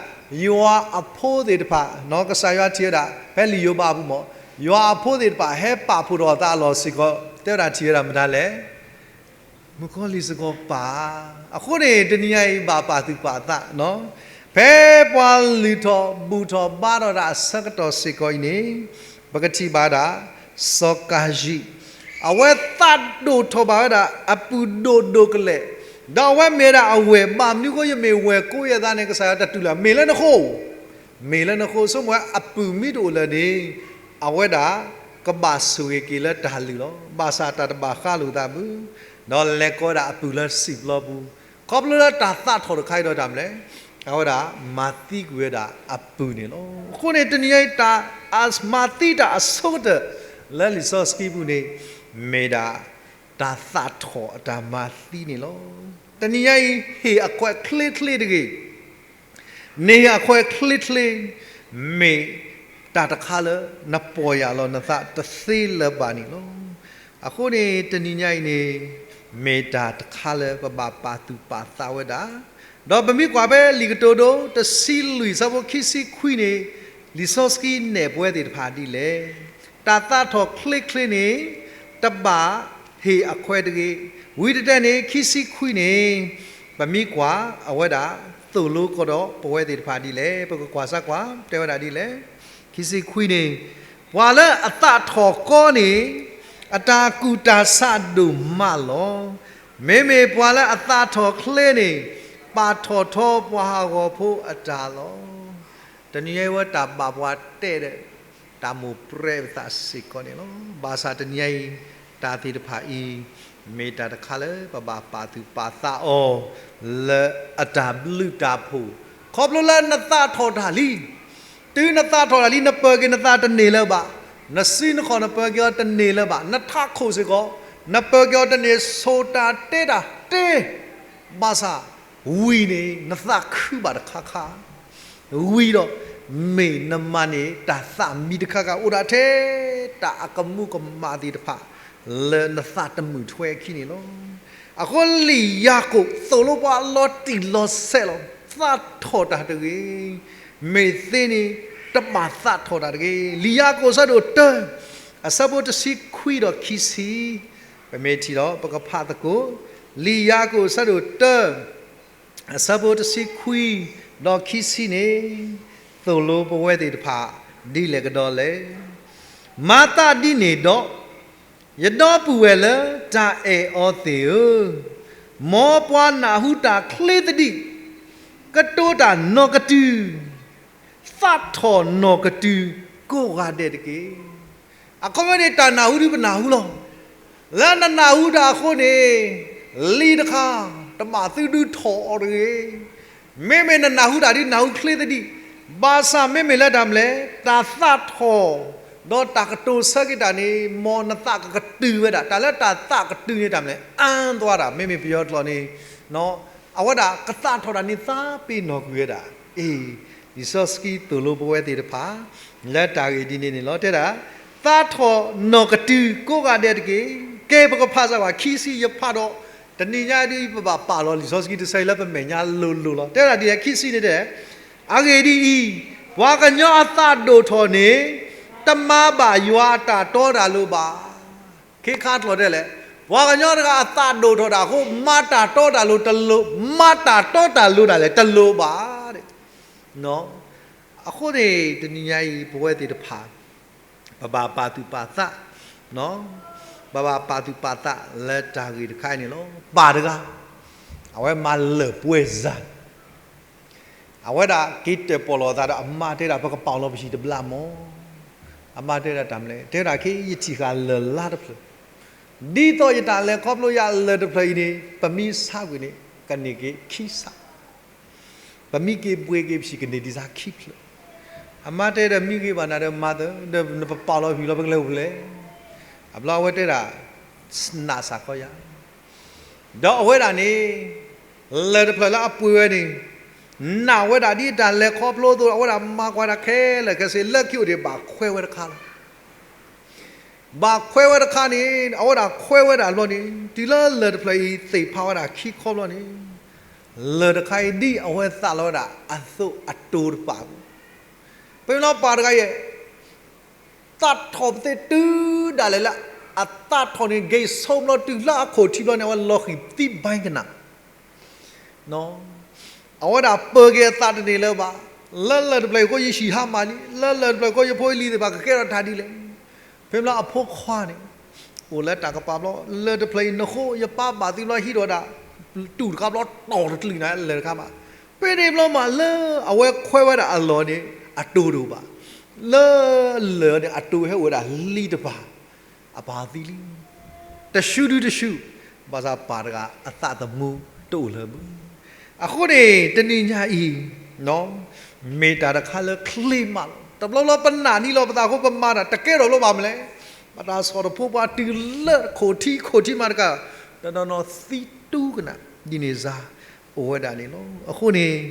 ယွၤအဖိသ့ၣ်တဖၣ်, ကစၢ်ယွၤထံၣ်ဝဲဒၣ် ဖဲလံာ်ယိၤဘးအပူၤမ့ၢ်, ယွၤအဖိသ့ၣ်တဖၣ် ဟဲပာ်ဖှိၣ်ထီၣ်အသးအလီၢ်စ့ၢ်ကီး တဲဝဲဒၣ်ထံၣ်ဝဲဒၣ်မတၤလဲၣ် မုၣ်ကီၤလံၢ်စ့ၢ်ကီးပၢ်, အဃိန့ၣ် တနံၤညါအံၤဘၣ်ပာ်သူၣ်ပာ်သး, ဖဲပှၤလုၢ်ထီၣ်ဘူၣ်ထီၣ်ဘါထီၣ်ဒၣ်အဆၢကတီၢ်စ့ၢ်ကီးအံၤန့ၣ်, ပကထံၣ်ဘၣ်ဒၣ် စီၤကၤယံၣ်, အဝဲသးဒိၣ်ထီၣ်ဘၣ်ဝဲဒၣ် အပုၢ်ဒိၣ်ဒိၣ်ကလဲာ်, ဒီးအဝဲမ့ၢ်ဝဲဒၣ်အဝဲၢ်, ဘၣ်မနုၤဃိယမ့ၢ်ဝဲၢ်ကိးယဲၢ်သးန့ၣ် ကစၢ်ယွၤတတူၢ်လၢၤ, မ့ၢ်လၢနဃိ မ့ၢ်လၢနဃိ, ဆိကမိၣ်ဝဲအပုၢ်မ့ၢ်တအိၣ်လၢၤန့ၣ်, အဝဲဒၣ်ကဘၣ်ဆိၣ်ဂ့ၤက့ၤလၢတၢ်လုၢ်လီၤ. ဘၣ်ဆၣ်တၢ်တဘၣ်ဃးလိာ်သးဘၣ်, ဒီးလဲၤကိးဝဲဒၣ်အပုၢ်လၢစံာ်ပျီပူၤ, ခီဖျိလၢတၢ်သးထီၣ်တခါအံၤဒီးတၢ်မနုၤလဲၣ်, အဝဲဒၣ်မၤသံကွံာ်ဝဲဒၣ်အပုၢ်န့ၣ်လီၤ. အဃိန့ၣ် တနံၤညါအံၤ တၢ်မၤသံတၢ်အဆိကတၢၢ် လၢလံာ်စီဆှံပူၤန့ၣ် မ့ၢ်ဒၣ် တၢ်သးထီၣ်အတၢ်မၤသံန့ၣ်လီၤ. တနံၤညါအံၤ ဟ့ၣ်အခွဲးချ့ချ့တဂ့ၤ, န့ၢ်အခွဲးချ့ချ့, မ့ၢ်တၢ်တခါလၢနပီၢ်ယၢ်လီၤနသးတသ့လၢၤဘၣ်န့ၣ်လီၤ. အဃိန့ၣ် တနံၤညါအံၤန့ၣ် မ့ၢ်တၢ်တခါလၢပဘၣ်ပာ်သူၣ်ပာ်သးဝဲဒၣ်, ဒီးပမ့ၢ်ကွၢ်ဖဲလံာ်ကတိၤဒိ တဆံလွံၢ် ဆၢဖိခံဆံခွံန့ၣ်, လံာ်စီဆှံနဲၣ်ပဝဲသ့ၣ်တဖၣ်ဒ်လဲၣ်. တၢ်သးထီၣ်ချ့ချ့န့ၣ် တဘၣ်ဟ့ၣ်အခွဲးတဂ့ၤ, ဝံၤတတဲန့ၣ် ခံဆံခွံန့ၣ်, ပမ့ၢ်ကွၢ်အဝဲဒၣ် သိၣ်လိကဒီးပဝဲသ့ၣ်တဖၣ်ဒ်လဲၣ်. ပကကွၢ်စၢ်ကွၢ် တဲဝဲဒၣ်ဒ်လဲၣ်. ခံဆံခွံန့ၣ်, ပှၤလၢအသးထီၣ်ကီန့ၣ် အတၢ်ကူၣ်တၢ်ဆးဒိၣ်မးလီၤ. မ့မ့ၢ်ပှၤလၢအသးထီၣ်ချ့န့ၣ် ပာ်ထီၣ်ထီပှၤဟးဂီၤဖိအတၢ်လီၤ. တနံၤညါအံၤဝဲတၢ်ဘၣ်ပှၤတဲဒီး တၢ်မိၣ်ပြးပသးစ့ၢ်ကီးန့ၣ်လီၤ. ဘၣ်ဆၣ်တနံၤညါအံၤ တၢ်သ့ၣ်တဖၣ်အံၤ မ့ၢ်တၢ်တခါလၢပဘၣ်ပာ်သူၣ်ပာ်သးအီၤ လၢအတၢ်ဘျုးတၢ်ဖှိၣ်, ခီဖျိလၢနသးထီၣ်တၢ်လံ. တုၤနသးထီၣ်တၢ်လံ နပၢၤက့ၤနသးတန့ၢ်လၢၤဘၣ်, နစုနခီၣ်နပၢၤက့ၤအီၤတန့ၢ်လၢၤဘၣ်, နထးခိၣ်စ့ၢ်ကီး နပၢၤက့ၤအီၤတန့ၢ်, ဆိၣ်တၢ်တဲတၢ်တဲ ဘၣ်ဆၣ် ဝံၤန့ၣ် နသးခုဘၣ်တခါခါ, ဝံၤဒီး မ့ၢ်နမၤန့ၢ်တၢ်သးမံတခါခါ အိၣ်ဒၣ်ထဲ တၢ်အကမူကမၣ်သ့ၣ်တဖၣ် လၢနသးတမုာ်ထွဲအခံန့ၣ်လီၤ. အဃိလံာ်ယၤကိာ်သိၣ်လိပှၤလီၤတံၢ်လီၤဆဲးလီၤ, သးထီၣ်တၢ်တဂ့ၤ. မ့ၢ်သ့န့ၣ် တဘၣ်သးထီၣ်တၢ်တဂ့ၤ. လံာ်ယၤကိာ်အဆၢဒိၣ်တၢ အဆၢဖိတဆံခွံဒီးခံဆံ, ပမ့ၢ်ထံၣ်ဒီး ပကဖးသကိး, လံာ်ယၤကိာ်အဆၢဒိၣ်တၢ အဆၢဖိတဆံခွံ ဒီးခံဆံန့ၣ် သိၣ်လိပဝဲသ့ၣ်တဖၣ် ဒ်လဲၣ်ကဒီးလဲၣ်. မၤသးဒ်န့ၣ်ဒီး, ယဒီပုၢ်ဝဲၢ်လၢတၢ်အဲၣ်အီၤသ့ၣ်ဧၢ, မ်ပှၤနၢ်ဟူတၢ်ချ့သဒံး, ကတိၤတၢ်နီၢ်ကတုၤ, သးထီၣ်နီၢ်ကတုၤကိးဂၤဒဲးတက့ၢ်. အခီပညီန့ၣ် တၢ်နၢ်ဟူဒ်ပနၢ်ဟူလီၤ. လၢနနၢ်ဟူတၢ်အဃိန့ၣ် လံတခါ တဘၣ်သုဒုးထီၣ်အီၤတဂ့ၤ. မ့မ့ၢ်နနၢ်ဟူတၢ်ဒ်နၢ်ဟူချ့သဒံး, ဘၣ်ဆၣ်မ့မ့ၢ်လၢတၢ်မနုၤလဲၣ်, တၢ်သးထီၣ် ဒီးတၢ်ကတိၤဆၢက့ၤတၢ်န့ၣ် မ်နသးကကတုၤဝဲဒၣ်. တၢ်လၢတၢ်သးကတုၤန့ၣ်တၢ်မနုၤလဲၣ်, အၢၣ်သွါတၢ်, မ့မ့ၢ်ပယီၤကျိာ်န့ၣ် အဝဲဒၣ်ကသးထီၣ်တၢ်န့ၣ် သးပ့ၤနီၣ်ကွံာ်ဝဲဒၣ်. အ့ လံာ်စီဆှံသိၣ်လိပဝဲသ့ၣ်တဖၣ် လၢတၢ်ဂ့ၢ်ဒ်န့ၣ်န့ၣ်လီၤ. တဲဒၣ် သးထီၣ်နီၢ်ကတုၤကိးဂၤဒဲးတက့ၢ်. ကဲ ပကဖးစၢၤဘၣ် ခံဆံ ယဖးဒီး တနံၤညါဒ်အံၤ ပဘၣ်ပာ်လီၤလံာ်စီဆှံတဆၢအံၤလၢပမဲာ်ညါလိၤလိၤလီၤ. တဲဒၣ်ဒ်လဲၣ်, ခံဆံန့ၣ်တဲ အဂ့ၢ်ဒ်အံၤ, ပှၤကညီအသးဒိၣ်ထီၣ်န့ၣ် တမၤဘၣ်ယွၤအတၢ်တီတၢ်လိၤဘၣ်. ခ့ခါတလီၤတဲလဲၣ်, ပှၤကညီတဂၤအသးဒိၣ်ထီၣ်ဒၣ်အဃိ မၤတၢ်တီတၢ်လိၤတလိၤ, မၤတၢ်တီတၢ်လိၤဒၣ်လဲာ်တလိၤဘၣ်. အဃိန့ၣ် တနံၤညါအံၤ ပဝဲသ့ၣ်တဖၣ် ပဘၣ်ပာ်သူၣ်ပာ်သး, ပဘၣ်ပာ်သူၣ်ပာ်သးလၢတၢ်ဂ့ၢ်တခါအံၤန့ၣ်လီၤ. ပၢ်တဂၤ အဝဲမၤလၢၢ်ပှဲၤစၢ် အဝဲဒၣ်က့ၤတၢၣ်ပီၣ်လီၤအသးဒီးအမါတဲဒၣ် ပကပာ်လီၤပဟံၣ်တဘျီမး. အမါတဲဒၣ်တၢ်မနုၤလဲၣ်, တဲဒၣ်ခဲအံၤယထံၣ်ဃာ်လၢၢ်လါတဖျၢၣ်, ဒ်သိးယတၢ်လဲၤခီဖျိယလၢၢ်တဖျၢၣ်အံၤန့ၣ် ပမ့ၢ်ဆါကွံာ်န့ၣ် ကန့ၢ်က့ၤခံဆး, ပမ့ၢ်က့ၤပှ့ၤက့ၤပဟံၣ်ကန့ၢ်ဒံးစၢ်ခံဖျၢၣ်. အမါတဲဒီး မ့ၢ်ဂ့ၤဘၣ်နၤဒီးမၤသၢ, ဒီးနပပာ်လီၤပဟံၣ်လီၤ ပကလဲၤအိၣ်ဖဲလဲၣ်. အဘျီအဝဲတဲဒၣ် နာ်စၢ်ခီယၤ ဒီးအဝဲဒၣ်န့ၣ် လၢၢ်တဖျၢၣ်လၢအပှ့ၤဝဲန့ၣ် နာ်ဝဲဒၣ်ဒ်အတၢ်လဲၤခီဖျိအသိး အဝဲဒၣ်မၤကွၢ်တၢ်ခဲလၢာ်ခဲဆ့ လၢခံအိၣ်ဒံးဘၣ်ခွဲဝဲတခါလီၤ. ဘၣ်ခွဲဝဲတခါန့ၣ် အဝဲဒၣ်ခွဲဝဲဒၣ်အဘျီန့ၣ် တုၤလၢလၢၢ်တဖျၢၣ်အံၤသ့ၣ်ဖးဝဲဒၣ်ခံခီဘျီန့ၣ် လၢၢ်တခါအံၤဒ်အဝဲသးလီၤဝဲဒၣ်အသိးအတိၤတပာ်ဘၣ်. ဖဲန့ၣ်လီၤပၢ်တဂၤယဲၢ် သးထီၣ်ပသ့တုၤဒၣ်လဲာ်လၢ အသးထီၣ်န့ၣ် ဂဲၤဆိဘျီတုၤလၢအခိၣ်ထံးဘျီန့ၣ် အဝဲလီၤဃံၤသံဘၣ်ကနၣ် အဝဲဒၣ်ပၢၤက့ၤအသးတန့ၢ်လၢၤဘၣ်. လၢလၢၢ်တဖျၢၣ်အံၤအဃိ ယဟံၣ်ဟါမၢ်လံ, လၢလၢၢ်တဖျၢၣ်အဃိ ယဖိယလံၤသ့ၣ်တဖၣ်ကကဲထီၣ်တၢ်ဒ်လဲၣ်. ဖဲန့ၣ်လီၤအဖိခွါန့ၣ် အိၣ်လၢတၢ်ကပၤဘျီ လၢၢ်တဖျၢၣ်အံၤနဃိ ယပၢ်ဘၣ်သံဘျီဟံးထီၣ်ဒၣ် တူၢ်တခါဘျီတီၢ်တကျံၤနၤလၢၢ်တခါဘၣ်. ဖဲန့ၣ်ဘျီမးလၢအဝဲခွဲဝဲဒၣ်အလီၢ်န့ၣ် အတိၤတအိၣ်ဘၣ်. လၢလၢၢ်န့ၣ်အတိၤဟဲအိၣ်ဝဲဒၣ်လံတပၤ အပာ်သံလံ တဆူဒုတဆူ ဘၣ်ဆၣ်ပၢ်တဂၤအသးသမူတအိၣ်လၢၤဘၣ်. အဃိန့ၣ် တနံၤညါအံၤ မ့ၢ်တၢ်တခါလၢချ့မးလီၤ. တဘျီဘျီပနာ်န့ၢ်လီၤပသးအဃိ ပမၤတၢ်တကဲထီၣ်လၢၤဘၣ်မနုၤလဲၣ်. ဘၣ်တၢ်ဆီၣ်တဖိပှၤတုၤလၢခိၣ်ထံးခိၣ်ထံးမးတကး တနီၤနီၤသံတူၢ်ကနၣ် ဒ်န့ၣ်စ့ၢ် အိၣ်ဝဲဒၣ်န့ၣ်လီၤ. အဃိန့ၣ်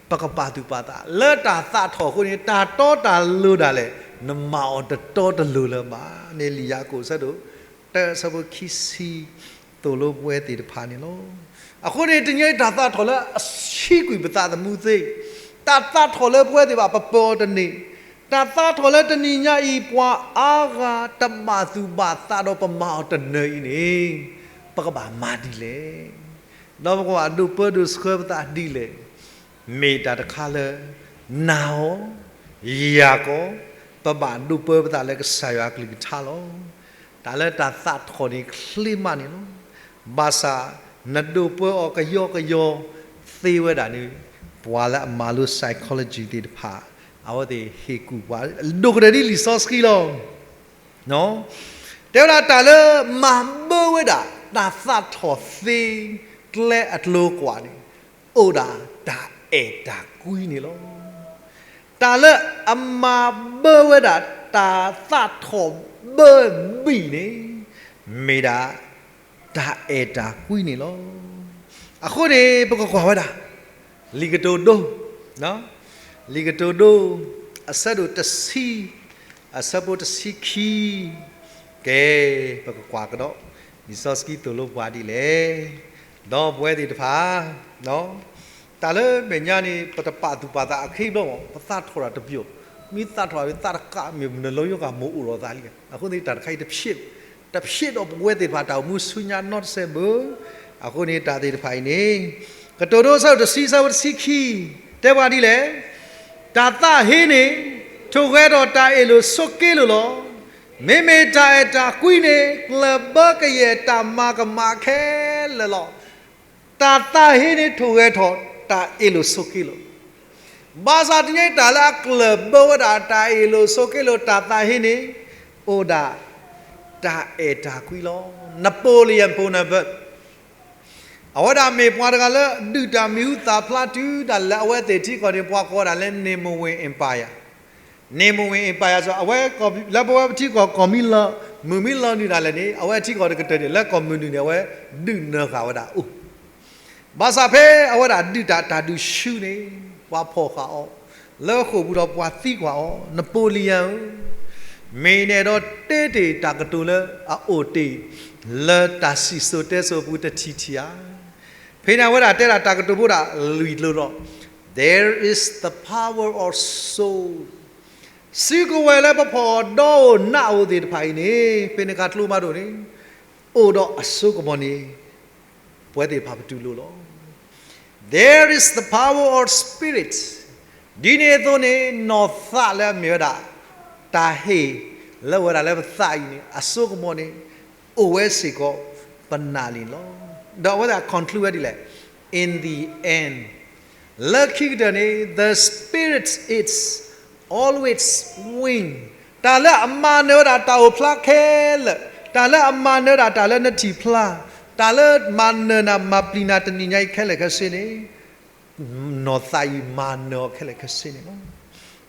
ပကပာ်သူၣ်ပာ်သး လၢတၢ်သးထီၣ်အဃိန့ၣ် တၢ်တီတၢ်လိၤဒၣ်လဲာ် နမၤအီၤတတီတလိၤလၢၤဘၣ်န့ၣ် လံာ်ယၤကိာ်အဆၢဒိၣ် တၢ အဆၢဖိခံဆံ သိၣ်လိပဝဲသ့ၣ်တဖၣ်န့ၣ်လီၤ. အဃိန့ၣ် တနံၤအံၤတၢ်သးထီၣ်လၢအဆံးကွံာ်ပသးသမူသ့, တၢ်သးထီၣ်လၢပဝဲသ့ၣ်တဖၣ် ပပၢၤအီၤတန့ၢ်, တၢ်သးထီၣ်လၢတနံၤညါအံၤ ပှၤအါဂၤတဘၣ်သူၣ်ဘၣ်သးဒီးပမၤအီၤတနၢၤအံၤန့ၣ် ပကဘၣ်မၤဒ်လဲၣ်. ဒီးပကဘၣ်ဒိးပၢဒိးဆှၢပသးဒ်လဲၣ်. မ့ၢ်တၢ်တခါလၢ နာ်အီၤ ယၤကီ ပဘၣ်ဒိးပၢပသးလၢကစၢ်ယွၤအကလုၢ်ကထါလီၤ. တၢ်လၢတၢ်သးထီၣ်န့ၣ်ချ့မးန့ၣ်လီၤ. ဘၣ်ဆၣ် နဒိးပၢအီၤကယီကယီသ့ဝဲဒၣ်န့ၣ် ပှၤလၢအမၤလိ psychology သ့ၣ်တဖၣ် အဝဲသ့ၣ်ဟ့ၣ်ကူၣ်ပှၤ ဒိၣ်ကတၢၢ်ဒ်လံာ်စီဆှံလီၤ. တဲဝဲဒၣ်တၢ်လၢမၤဘၢဝဲဒၣ် တၢ်သးထီၣ်သ့ ကျဲအကျိၤကွၢ်န့ၣ် အိၣ်ဒၣ်တၢ်အဲၣ်တၢ်ကွံန့ၣ်လီၤ. တၢ်လၢအမၤဘၢဝဲဒၣ် တၢ်သးထီၣ်ဘၢဘံၣ်န့ၣ် မ့ၢ်ဒၣ် တၢ်အဲၣ်တၢ်ကွံန့ၣ်လီၤ. အဃိန့ၣ် ပကကွၢ်ဝဲဒၣ် လံာ်ကတိၤဒိ လံာ်ကတိၤဒိ အဆၢဒိၣ်တဆံ အဆၢဖိတဆံခံ, ကဲ ပကကွၢ်ကဒီး လံာ်စီဆှံသိၣ်လိပှၤဒ်လဲၣ်. ဒီးပဝဲသ့ၣ်တဖၣ် တၢ်လၢမဲာ်ညါန့ၣ် ပတပာ်သူၣ်ပာ်သးအခံဘျီမး ပသးထီၣ်တၢ်တပျိာ်, မ့ၢ်သးထီၣ်တၢ်သးတကး မ့ၢ်နလီၤယိကၤမ့ၢ်အိၣ်လီၤသးလံ. အဃိန့ၣ် တၢ်တခါအံၤတဖျ့, တဖျ့ဒီးပဝဲသ့ၣ်တဖၣ်တၢ်အိၣ်မူဆူညါနီတစဲးဘၣ်. အဃိန့ၣ် တၢ်သ့ၣ်တဖၣ်အံၤန့ၣ် ကတိၤဒိအဆၢဒိၣ်တဆံ အဆၢဖိတဆံခံ တဲပှၤဒ်လဲၣ်. တၢ်သးဟ့န့ၣ် ထိၣ်ဂဲၤထီၣ်တၢ်အ့ၣ်လိာ်ဆိးက့လိာ်လီၤ. မ့မ့ၢ်တၢ်အဲၣ်တၢ်ကွံန့ၣ် ကျၢၢ်ဘၢကယဲၢ်တၢ်မၤကမၣ်ခဲလၢာ်လီၤ. တၢ်သးဟ့န့ၣ် ထိၣ်ဂဲၤထီၣ်တၢ်အ့ၣ်လိာ်ဆိးက့လိာ်, ဘၣ်ဆၣ်တနံၤအံၤ တၢ်လၢအကျၢၢ်ဘၢဝဲဒၣ်တၢ်အ့ၣ်လိာ်ဆိးက့လိာ် တၢ်သးဟ့န့ၣ် အိၣ်ဒၣ်တၢ်အဲၣ်တၢ်ကွံလီၤ. Napoleon Bonaparte အဝဲဒၣ်မ့ၢ်ပှၤတဂၤလၢဒုးတၢ်မံၤဟူသၣ်ဖျါတုၤဒၣ်လဲာ် အဝဲသ့ၣ်ထံကီၢ်န့ၣ် ပှၤကိးဝဲဒၣ်လၢ Napoleon Empire, Napoleon Empire အဝဲ လၢပဝဲပထံကီၢ်ကီၢ်မံလီၤ, မုၢ်မံလီၤနုာ်ဒၣ်လဲာ်န့ၣ် အဝဲထံကီၢ်တကတၢၢ်န့ၣ် လၢကီၢ်မုၢ်နုာ်န့ၣ် အဝဲဒုးနၢၤဃာ်ဝဲဒၣ်အိၣ် ဘၣ်ဆၣ်ဖဲအဝဲဒၣ်ဒုးတၢ်တၢ်ဒုးဆူန့ၣ် ပှၤဖီၣ်ဃာ်အီၤ, လၢဃိာ်ပူၤဒီးပှၤသံကွၢ်အီၤ Napoleon ဧၢ, မ့ၢ်နအဲၣ်ဒိးတဲတ့ၢ်တၢ်ကတိၤလၢအအိၣ်တ့ၢ် လၢတၢ်စံၣ်စိၤတဲစိၤအပူၤတထံၣ်ထံၣ်ဧါ. ဖဲန့ၣ်အဝဲဒၣ်တဲဒၣ်တၢ်ကတိၤဖိဒၣ်လွံၢ်ကျိၤလီၤ. There is the power of soul. စုကဝဲၤလၢပဖီၣ်ဒီးအိၣ်နးအိၣ်သ့ၣ်တဖၣ်အံၤန့ၣ် ဖဲန့ၣ်အခါကျိမးဒိၣ်န့ၣ် အိၣ်ဒီးအစိကမီၤန့ၣ် ပဝဲသ့ၣ်တဖၣ်ပတူၢ်လိာ်လီၤ. There is the power of spirit. ဒ်န့ၣ်အသိးန့ၣ် နီၢ်သးလၢအမ့ၢ်ဝဲဒၣ် တၢ်ဟ့ၣ်လၢဝဲဒၣ်လၢပသးအံၤန့ၣ် အစိကမီၤန့ၣ် အိၣ်ဝဲစ့ၢ်ကီးပနၢ်လံလီၤ. ဒီးအဝဲသ့ၣ် conclude ဝဲဒ်လဲၣ်, in the end, လၢခံကတၢၢ်န့ၣ် the spirit is always win. တၢ်လၢအမၤနၢၤဝဲဒၣ်တၢ်အိၣ်ဖျါခဲလၢာ်, တၢ်လၢအမၤနၢၤဒၣ်တၢ်လၢနထံၣ်ဖျါ, တၢ်လၢမၤနၢၤနၤမၤပျံၤနၤတနံၤညါအံၤခဲလၢာ်ခဲဆ့န့ၣ် နီၢ်သးအံၤမၤနၢၤအီၤခဲလၢာ်ခဲဆ့န့ၣ်လီၤ.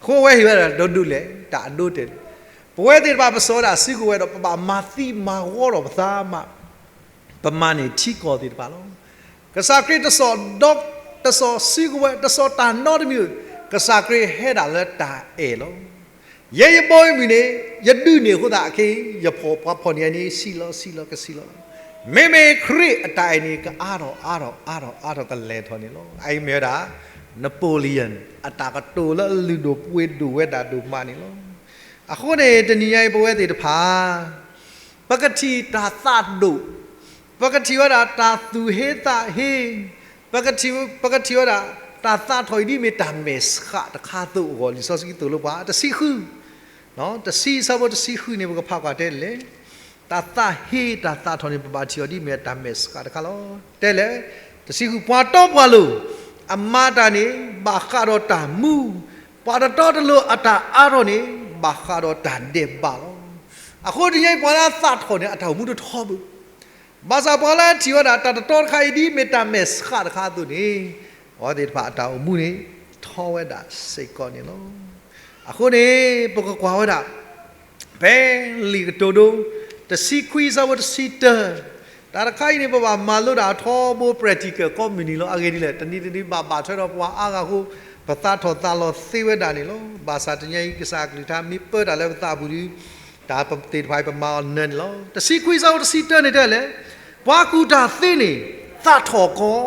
အဃိဝဲဟ့ၣ်ဝဲဒၣ်ဒီဒူၣ်လဲၣ် တၢ်အဒိတဲာ်န့ၣ်, ပဝဲသ့ၣ်တဖၣ်ပစိာ်ဝဲဒၣ်စုကဝဲၤဒီး ပဘၣ်မၤသံမၤဝီထီၣ်ပသးမး, ပမၤန့ၢ်ထံကီၢ်သ့ၣ်တဖၣ်လီၤ. ကစၢ်ခရံာ်တစိာ်ဒီး တစိာ်စုကဝဲၤ တစိာ်တၢ်နီတမံၤ, ကစၢ်ခရံာ်ဟဲဒၣ်လၢတၢ်အဲၣ်လီၤ. ယဲယဘီအမုၢ်န့ၣ် ယဒုးန့ၢ်အဃိသတးခဲအံၤ ယဖီၣ်ပှၤဖီၣ်န့ၢ်အန့ၣ် ဆံးလီၤဆံးလီၤကဆံးလီၤလီၤ. မ့မ့ၢ်ခရံာ်အတၢ်အဲၣ်န့ၣ် ကအါထီၣ်အါထီၣ်အါထီၣ်အါထီၣ်ကလဲၤထီၣ်န့ၣ်လီၤ. အအံၤမ့ၢ်ဝဲဒၣ် Napoleon အတၢ်ကတိၤလၢအလုၢ်ဒိၣ်ပှ့ၤဒိၣ်ဝဲဒၣ်ဒိၣ်မးန့ၣ်လီၤ. အဃိန့ၣ် တနံၤညါအံၤပဝဲသ့ၣ်တဖၣ် ပကထံၣ်တၢ်သးဒိၣ်, ပကထံၣ်ဝဲဒၣ်တၢ်သူၣ်ဟ့သးဟ့, ပကထံၣ်, ပကထံၣ်ဝဲဒၣ် တၢ်သးထီၣ်အံၤဒ်မ့ၢ်တၢ်မဲာ်ဆှးတခါအသိးအဂီၢ် လံာ်စီဆှံသိၣ်လိပှၤ တဆံဃု, တဆံအဆၢဖိတဆံဃုန့ၣ် ပကဖးကွၢ်တဲလဲၣ်, တၢ်သးဟ့တၢ်သးထီၣ်န့ၣ် ပဘၣ်ထံၣ်အီၤဒ်မ့ၢ်တၢ်မဲာ်ဆှးတခါလီၤ. တဲလဲၣ်, တဆံဃု ပှၤတီပှၤလိၤ အမၤတၢ်န့ၣ် ဘၣ်ဃးဒီးတၢ်မူ, ပှၤတတီတလိၤအတၢ်အါထီၣ်န့ၣ် ဘၣ်ဃးဒီးတၢ်ဒဲးဘးလီၤ. အဃိတနံၤညါအံၤ ပှၤလၢအသးထီၣ်န့ၣ် အတၢ်အိၣ်မူတထီဘၣ်. ဘၣ်ဆၣ်ပှၤလၢအထံၣ်ဝဲဒၣ်တၢ်တတီတခါအံၤဒ်မ့ၢ်တၢ်မဲာ်ဆှးတခါအသိးန့ၣ်, အဝဲသ့ၣ်တဖၣ်အတၢ်အိၣ်မူန့ၣ် ထီဝဲဒၣ်စ့ၢ်ကီးန့ၣ်လီၤ. အဃိန့ၣ် ပကကွၢ်ဝဲဒၣ် ဖဲလံာ်ကတိၤဒိ တဆံခွံအဆၢဖိတဆံတၢ, တၢ်တခါအံၤန့ၣ် ပဘၣ်မၤလိဒၣ်ထီဘိ practical ကိးမုၢ်နံၤလီၤ. အဂ့ၢ်ဒ်လဲၣ်, တနံၤတနံၤဘၣ်ဘၣ်ထွဲဒီးပှၤအါဂၤအဃိ ပသးထီၣ်သးလီၤသ့ဝဲဒၣ်န့ၣ်လီၤ. ဘၣ်ဆၣ်တနံၤညါအံၤ ကစၢ်အကလုၢ်ကထါမ့ၢ်ပၢတၢ်လၢပသးပူၤဒီး တၢ်သ့ၣ်တဖၣ်အံၤ ပမၤအီၤနၢၤန့ၣ်လီၤ. တဆံခွံအဆၢဖိတဆံတၢန့ၣ်တဲလဲၣ်, ပှၤကူၣ်တၢ်သ့န့ၣ် သးထီၣ်ကီ,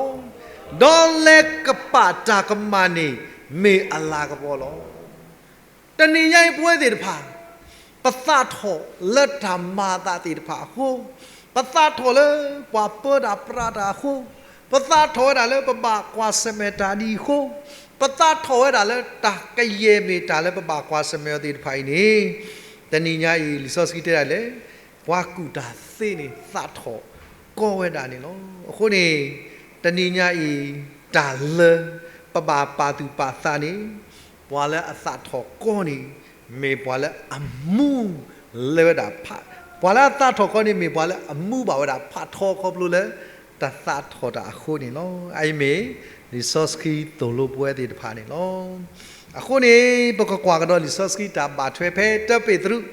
ဒီးလဲၤကပာ်တၢ်ကမၣ်န့ၣ် မ့ၢ်အလၤကပီၤလီၤ. တနံၤညါအံၤပဝဲသ့ၣ်တဖၣ် ပသးထီၣ်လၢတၢ်မၤအသးသ့ၣ်တဖၣ်အဃိ, ပသးထီၣ်လၢပှၤပၢတၢ်ပြးတၢ်အဃိ, ပသးထီၣ်ဝဲဒၣ်လၢပဘၣ်ကွၢ်ဆၢၣ်မဲာ်တၢ်ဒ်အံၤအဃိ, ပသးထီၣ်ဝဲဒၣ်လၢတၢ်ကယဲၢ်မ့ၢ်တၢ်လၢပဘၣ်ကွၢ်ဆၢၣ်မဲာ်အီၤသ့ၣ်တဖၣ်အံၤန့ၣ်, တနံၤညါအံၤ လံာ်စီဆှံတဲဒၣ်လဲၣ်, ပှၤကူၣ်တၢ်သ့န့ၣ် သးထီၣ်ကီဝဲဒၣ်န့ၣ်လီၤ. အဃိန့ၣ် တနံၤညါအံၤ တၢ်လၢ ပဘၣ်ပာ်သူၣ်ပာ်သးန့ၣ်, ပှၤလၢအသးထီၣ်ကီန့ၣ် မ့ၢ်ပှၤလၢအမူလၢဝဲဒၣ်ဖး, ပှၤလၢအသးထီၣ်ကီန့ၣ် မ့ၢ်ပှၤလၢအမူဘၣ်ဝဲဒၣ်ဖးထီခီဖျိလၢ တၢ်သးထီၣ်တၢ်အဃိန့ၣ်လီၤ. အအံၤမ့ၢ် လံာ်စီဆှံသိၣ်လိပဝဲသ့ၣ်တဖၣ်န့ၣ်လီၤ. အဃိန့ၣ် ပကကွၢ်ကဒီးလံာ်စီဆှံတၢ်ဘၣ်ထွဲဖဲတၢပ့းတရူး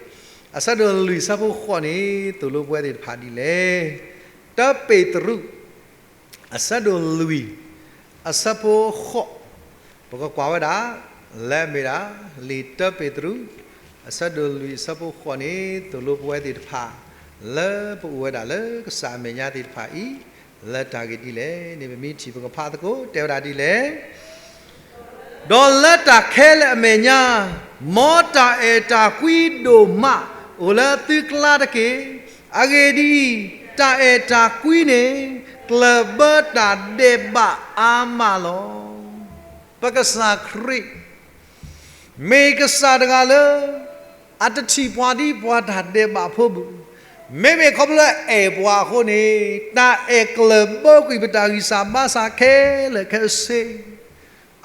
အဆၢဒိၣ်လွံၢ်အဆၢဖိဃိးန့ၣ် သိၣ်လိပဝဲသ့ၣ်တဖၣ်ဒ်လဲၣ်. တၢပ့းတရူး အဆၢဒိၣ်လွံၢ် အဆၢဖိဃိး, ပကကွၢ်ဝဲဒၣ် လၢအမ့ၢ်ဒၣ် လံာ်တၢပ့းတရူး အဆၢဒိၣ်လွံၢ်အဆၢဖိဃိးန့ၣ် သိၣ်လိပဝဲသ့ၣ်တဖၣ် လၢပအိၣ်ဝဲဒၣ်လၢကစၢ်အမဲာ်ညါသ့ၣ်တဖၣ်အံၤ လၢတၢ်ဂ့ၢ်ဒ်လဲၣ်န့ၣ် ပမ့ၢ်ထံၣ်ပကဖးသကိး တဲဝဲဒၣ်ဒ်လဲၣ်. ဒီးလၢတၢ်ခဲလၢာ်အမဲာ်ညါ, မ်တၢ်အဲၣ်တၢ်ကွံဒိၣ်မး အိၣ်လၢသုကျါတက့ၢ်. အဂ့ၢ်ဒ်အံၤ, တၢ်အဲၣ်တၢ်ကွံန့ၣ် ကျၢၢ်ဘၢတၢ်ဒဲးဘးအါမးလီၤ. ပကစၢ်ခရံာ် မ့ၢ်ကစၢ်တဂၤလၢ အတထံၣ်ပှၤဒ်ပှၤတၢ်ဒဲးဘးဖိဘၣ်. မ့မ့ၢ်ခီဖျိလၢအဲၣ်ပှၤအဃိန့ၣ် တၢ်အဲၣ်ကျၢၢ်ဘၢကွံာ်ပတၢ်ဂံၢ်စၢ်ဘါစၢ်ခဲလၢာ်ခဲဆ့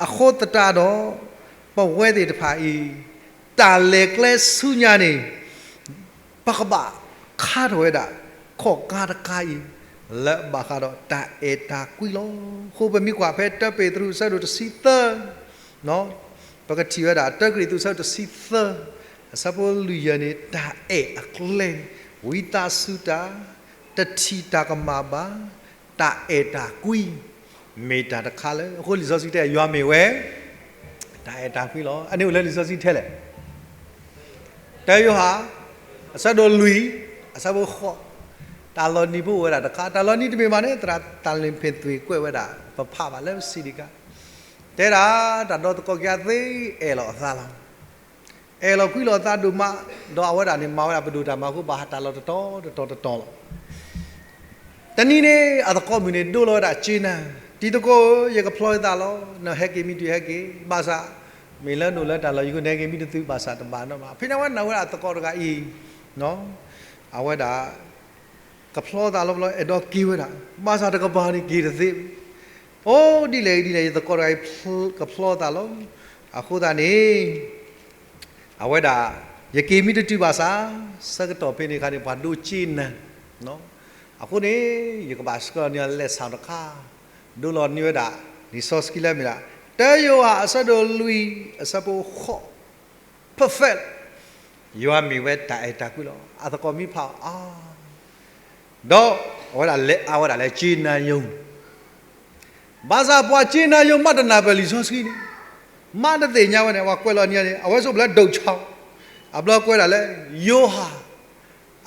အဃိသတးဒီး ပဝဲသ့ၣ်တဖၣ်အံၤ တၢ်လဲၤကျဲဆူညါန့ၣ် ပကဘၣ်ခါထီၣ်ဝဲဒၣ် ခီၣ်ကါတကါအံၤ လၢအဘၣ်ဃးဒီးတၢ်အဲၣ်တၢ်ကွံလီၤ. အဃိပမ့ၢ်ကွၢ်ဖဲတၢပ့းတရူး အဆၢဒိၣ်တဆံသၢ, ပကထံၣ်ဝဲဒၣ် တၢကရံၣ်သူး အဆၢဒိၣ်တဆံသၢ အဆၢဖိလွံၢ်ယဲၢ်န့ၣ် တၢ်အဲၣ်အကျဲန့ၣ် ဝံသးစူၤတၢ်, တထံၣ်တၢ်ကမၣ်ဘၣ်, တၢ်အဲၣ်တၢ်ကွံ မ့ၢ်တၢ်တခါလၢ အဃိလံာ်စီဆှံတဲ ယွၤမ့ၢ်ဝဲ တၢ်အဲၣ်တၢ်ကွံလီၤ. အန့ၣ်အိၣ်လၢလံာ်စီဆှံထဲလဲၣ်. တၢယိၤဟၣ် အဆၢဒိၣ်လွံၢ် အဆၢဖိဃိး, တၢ်လီၤနံၤဖိအိၣ်ဝဲဒၣ်တခါ, တၢ်လီၤနံၤတမ့ၢ်ဘၣ်န့ၣ် သရၣ်တၢ်လံၣ်ဖ့ၣ်သွံၣ်ကွဲးဝဲဒၣ် ပဖးဘၣ်လၢပစံးဒံးကါ, တၢ် တဲဒၣ် တၢ်ဒီသကိးက့ၤအသ့ အဲၣ်လီၤအသးလီၤ. အဲၣ်လီၤကွံလီၤအသးဒိၣ်မး, ဒီးအဝဲဒၣ်န့ၣ် မၤဝဲဒၣ်ပဒိၣ်တၢ်မၤအဃိ ဘၣ်ဟးတၢ်လီၢ်တတီၤတတီၤတတီၤလီၤ. တနံၤန့ၣ် အသကိးမုၣ်န့ၣ် ဒိလီၤဝဲဒၣ်စ့နၤ, တံၤသကိးဧၢ, ယကဖျီယသးလီၤ, နဟဲက့ၤမံတုၤဟဲက့ၤ, ဘၣ်ဆၣ် မ့ၢ်လၢနအိၣ်လၢတၢ်လီၢ်ယံၤအဃိ နဟဲက့ၤမံတသုဘၣ်ဆၣ်တဘၣ်နီတမံၤ. ဖဲန့ၣ်အဝဲနာ်ဝဲဒၣ်အသကိးတဂၤအံၤ အဝဲဒၣ် ကဖျီသးလီၤဘျီ အဲၣ်ဒိးက့ၤဝဲဒၣ်, ဘၣ်ဆၣ်တကပၤန့ၣ်က့ၤတသ့. အိၣ်ဒ်လဲၣ်ဂ့ၤဒ်လဲၣ် ယသကိးတဂၤအံၤ ကဖျီသးလီၤ. အဃိသတးန့ၣ် အဝဲဒၣ် ယက့ၤမံတတုၤဘၣ်ဆၣ် ဆၢကတီၢ်ဖဲန့ၣ်အခါန့ၣ် ပှၤဒိစ့နၤ, အဃိန့ၣ် ယကဘၣ်ဆှၢန့ၢ်အီၤလံာ်စီဆှံတခါ, ဒိလီၤန့ၢ်ဝဲဒၣ် လံာ်စီဆှံလၢမ့ၢ်ဒၣ် တၢယိၤဟၣ်အဆၢဒိၣ်လွံၢ် အဆၢဖိဃိး perfect, ယွၤမ့ၢ်ဝဲတၢ်အဲၣ်တၢ်ကွံလီၤ. အသကိးမံဖးအီၤအါ, ဒီးအဝဲဒၣ်လဲၤအါဝဲဒၣ်လၢစ့နၤယိၤ, ဘၣ်ဆၣ်ပှၤစ့နၤယိၤမးတနၢ်ပၢၢ်လံာ်စီဆှံန့ၣ်, မးတသ့ၣ်ညါဝဲန့ၣ် ပှၤကွဲးလီၤန့ၢ်န့ၣ် အဝဲဆိပလဲဒိၣ်ဆီ, အဘျီကွဲးဒၣ်လၢ ယိၤဟၣ်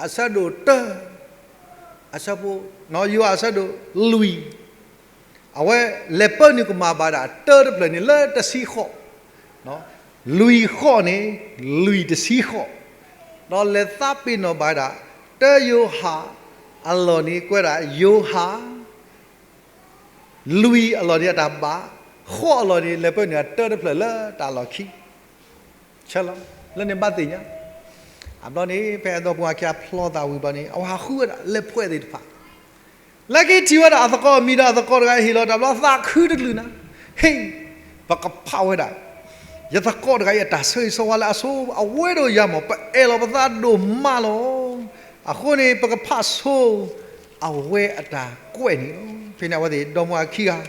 အဆၢဒိၣ်တၢ အဆၢဖိ, ယိၤဟၣ်အဆၢဒိၣ်လွံၢ်, အဝဲလဲၤပၢနုာ်ကမၣ်ဘၣ်ဒၣ်တၢတဖျၢၣ်န့ၣ်လၢတဆံဃိး, လွံၢ်ဃိးန့ၣ် လွံၢ်တဆံဃိး, ဒီးလဲၤသးပ့ၤနီၣ်ဘၣ်ဒၣ် တၢယိၤဟၣ်အလီၢ်န့ၣ် ကွဲးဒၣ်ယိၤဟၣ် လွံၢ်အလီၢ်န့ၣ်အတၢ်ဘၣ်, ဃိးအလီၢ်န့ၣ် လဲၤပၢနုာ်တၢတဖျၢၣ်လၢတၢ်လီၢ်ခံ ဆၢလီၤ, လၢန့ၣ်ဘၣ်သ့ၣ်ညါ. အဘျီန့ၣ် ဖဲအသကိးမုၣ်ခံဂၤဖျီသးဝံၤဘျီန့ၣ် အဝဲဟးဃုဝဲဒၣ်လံာ်ဖှဲးသ့ၣ်တဖၣ်, လၢခံထံၣ်ဝဲဒၣ်အသကိးမံၤဒီးအသကိးတဂၤဟ့ၣ်လီၤတၢ်ဘျီ သးခုတကလုာ်နၤ, ဟ့ၣ်, ပကဖးဝဲဒၣ် ယသကိးတဂၤအံၤအတၢ်ဆၢဂ့ၤဆၢဝါလၢအဆိ အဝဲဒီးယၤမ့ၢ် ပအဲၣ်လီၤပသးဒိၣ်မးလီၤ. အဃိန့ၣ် ပကဖးဆိ အဝဲအတၢ်ကွဲးန့ၣ်လီၤ. ဖဲန့ၣ်အဝဲသ့ၣ်ဒီမါဝၤခံဂၤ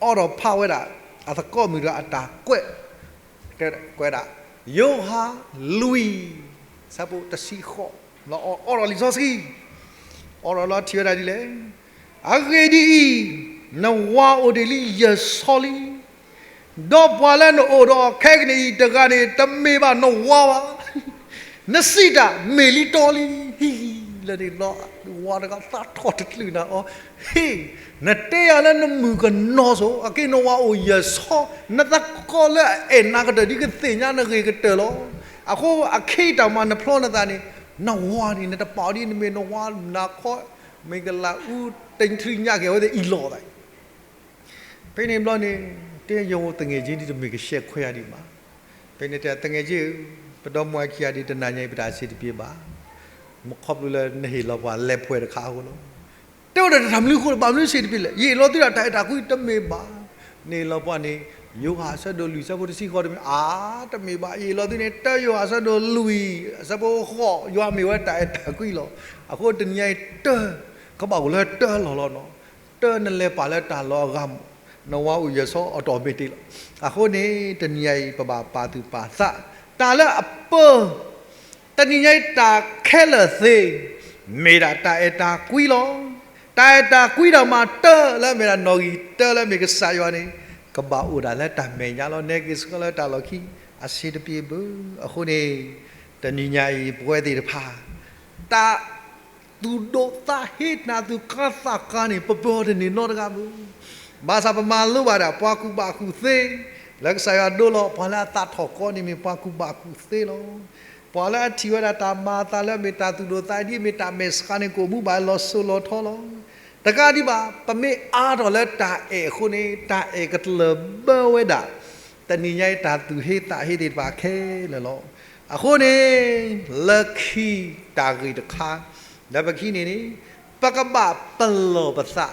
အိးထီၣ်ဖးဝဲဒၣ် အသကိးမုၣ်တဂၤအတၢ်ကွဲး, ကွဲးဒၣ် ယိၤဟၣ်လွံၢ် ဆၢဖိတဆံဃိး, အိးထီၣ်လံာ်စီဆှံ, အိးထီၣ်လီၤထံၣ်ဝဲဒၣ်ဒ်လဲၣ်, အဂ့ၢ်ဒ်အံၤ, နဝၤအိၣ်တ့ၢ်လံယဲၢ်ဆီလံ ဒီးပှၤလၢနအိၣ်ဒီးအီၤခဲကနံၣ်အံၤတဂၤန့ၣ် တမ့ၢ်ဘၣ်နဝၤဘၣ်. နစံးတၢ်မ့ၢ်လံတီလံ. လၢန့ၣ်ဘျီ ဝၤတဂၤသးထီၣ်တချုးနၤအီၤ, ဟ့ၣ်, နတဲယၤလၢနမုၣ်ကနီၤစိၤ အက့ၢ်နဝၤအိၣ်ယဲၢ်ဆီ, နသကိးလၢအအဲၣ်နၤကတၢၢ်ဒ်ကသ့ၣ်ညါနဂ့ၢ်ကတၢၢ်လီၤ. အဃိအခ့တၢ်မၤနဖျီနသးန့ၣ်, နဝၤန့ၣ် နတပာ်အီၤဒ်နမ့ၢ်နဝၤနၤခီ, မ့ၢ်ကလးအူတထြံညါက့ၤအဝဲသ့ၣ်အံၤလီၤသး ဖဲန့ၣ်ဘျီန့ၣ် တဲယဝၤသူငယ်ချင်း ဒ်တမ့ၢ်ကရှဲးခွဲးယၤဒံးဘၣ်. ဖဲန့ၣ်တဲသူငယ်ချင်းဧၢ, ပဒီမါဝၤခံဂၤဒံး တနံၤညါအံၤ ပတၢ်စံးတပ့ၤဘၣ်, မ့ၢ်ခီဖျိလၢနဟ့ၣ်လီၤပှၤလံာ်ဖှဲးတခါအဃိလီၤ. တဲဝဲဒၣ်တၢ်မနုၤအဃိလၢၤ ဘၣ်မနုၤစံးတပ့ၤလဲၣ်, ယဟ့ၣ်လီၤသုဒၣ်တၢ်အဲၣ်တၢ်ကွံတမ့ၢ်ဘၣ်. နဟ့ၣ်လီၤပှၤန့ၣ် ယိၤဟၣ်အဆၢဒိၣ်လွံၢ်ဆၢဖိတဆံဃိးတမ့ၢ်, အါ တမ့ၢ်ဘၣ်, ယဟ့ၣ်လီၤသုန့ၣ် တၢယိၤဟၣ်အဆၢဒိၣ်လွံၢ်အဆၢဖိဃိး, ယွၤမ့ၢ်ဝဲတၢ်အဲၣ်တၢ်ကွံလီၤ. အဃိတနံၤညါအံၤတၢ် ကဘၣ်အိၣ်လၢတၢ်လီၢ်လီၤနီၤ. တၢ်နလဲၤပာ်လၢတၢ်လီၢ်အဂၤမး, နဝၤအိၣ်ယဲၢ်ဆီ automatic လီၤ. အဃိန့ၣ် တနံၤညါအံၤ ပဘၣ်ပာ်သူၣ်ပာ်သး တၢ်လၢအပၢ တနံၤညါအံၤတၢ်ခဲလၢာ်သ့ မ့ၢ်ဒၣ်တၢ်အဲၣ်တၢ်ကွံလီၤ. တၢ်အဲၣ်တၢ်ကွံတၢ်မၤတၢ်လၢအမ့ၢ်ဒၣ်နီၣ်ဂံၢ်တၢ်လၢအမ့ၢ်ကစၢ်ယွၤန့ၣ် ကဘၣ်အိၣ်ဒၣ်လၢတၢ်မဲာ်ညါလီၤ. နဲက့ၤဆှၢလၢတၢ်လီၢ်ခံ အစ့တပ့ၤဘၣ်. အဃိန့ၣ် တနံၤညါအံၤ ပဝဲသ့ၣ်တဖၣ် တၢ် သူၣ်ဒိၣ်သးဟ့ တၢ်သူၣ်ကါသးကါန့ၣ် ပပၢၤအီၤတန့ၢ်နီတဂၤဘၣ်. ဘၣ်ဆၣ်ပမၤလိဘၣ်ဒၣ် ပှၤကူၣ်ဘၣ်ကူၣ်သ့ လၢကစၢ်ယွၤဒိလီၤ ပှၤလၢအသးထီၣ်ကီန့ၣ်မ့ၢ်ပှၤကူၣ်ဘၣ်ကူၣ်သ့လီၤ. ပှၤလၢအထံၣ်ဝဲဒၣ်တၢ်မၤအသးလၢအမ့ၢ်တၢ်သူၣ်ဒိၣ်သးဟ့ ဒ်အမ့ၢ်တၢ်မဲာ်ဆှးန့ၣ် ကအိၣ်မူဘၣ်လီၤစိၤလီၤထီလီၤ. တကးဒံးဘၣ် ပမ့ၢ်အါထီၣ်လၢတၢ်အဲၣ်အဃိန့ၣ် တၢ်အဲၣ်ကတလၢၢ်ဘၢဝဲဒၣ် တနံၤညါအံၤတၢ်သူၣ်ဟ့သးဟ့သ့ၣ်တဖၣ်ခဲလၢာ်လီၤ. အဃိန့ၣ် လၢခံတၢ်ဂ့ၢ်တခါ လၢပခံန့ၣ်န့ၣ် ပကဘၣ်ပလီၢ်ပသး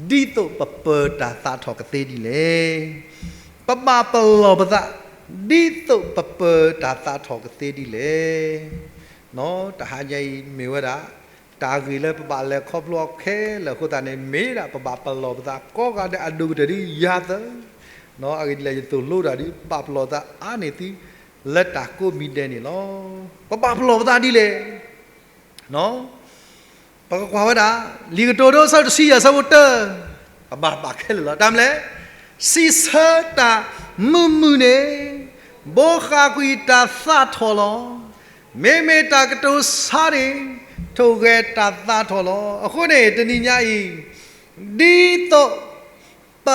ဒ်သိးပပၢၤတၢ်သးထီၣ်ကသ့ဒ်လဲၣ်. ပဘၣ်ပလီၢ်ပသး ဒ်သိးပပၢၤတၢ်သးထီၣ်ကသ့ဒ်လဲၣ်. တဟါညါအံၤမ့ၢ်ဝဲဒၣ် တၢ်ဂ့ၢ်လၢပဘၣ်လဲၤခီဖျိအီၤခဲလၢာ်အဃိသတးန့ၣ် မ့ၢ်ဒၣ်ပဘၣ်ပလီၢ်ပသး ကိးဂၤဒဲးအဒိၣ်ကတၢၢ်ဒ်ယၤသၢ အဂ့ၢ်ဒ်လဲၣ် ယသိၣ်လိတၢ်ဒ် ပဘၣ်ပလီၢ်ပသးအါန့ၢ်သု လၢတၢ်ကိးမံၤဒဲးန့ၣ်လီၤ. ပဘၣ်ပလီၢ်ပသးဒ်လဲၣ်. ပကကွၢ်ဝဲဒၣ် လံာ်ကတိၤဒိ အဆၢတဆံယဲၢ် အဆၢဖိတၢ ကဘၣ်ဘၣ်ခဲလၢာ်လီၤ. တၢ်မနုၤလဲၣ်, စံးဆၢတၢ်မုာ်မုာ်န့ၣ် ဘိဃၣ်ကွံာ်တၢ်သးထီၣ်လီၤ. မ့မ့ၢ်တၢ်ကတိၤဆါန့ၣ် ထိၣ်ဂဲၤတၢ်သးထီၣ်လီၤ. အဃိန့ၣ် တနံၤညါအံၤ ဒ်သိး ပ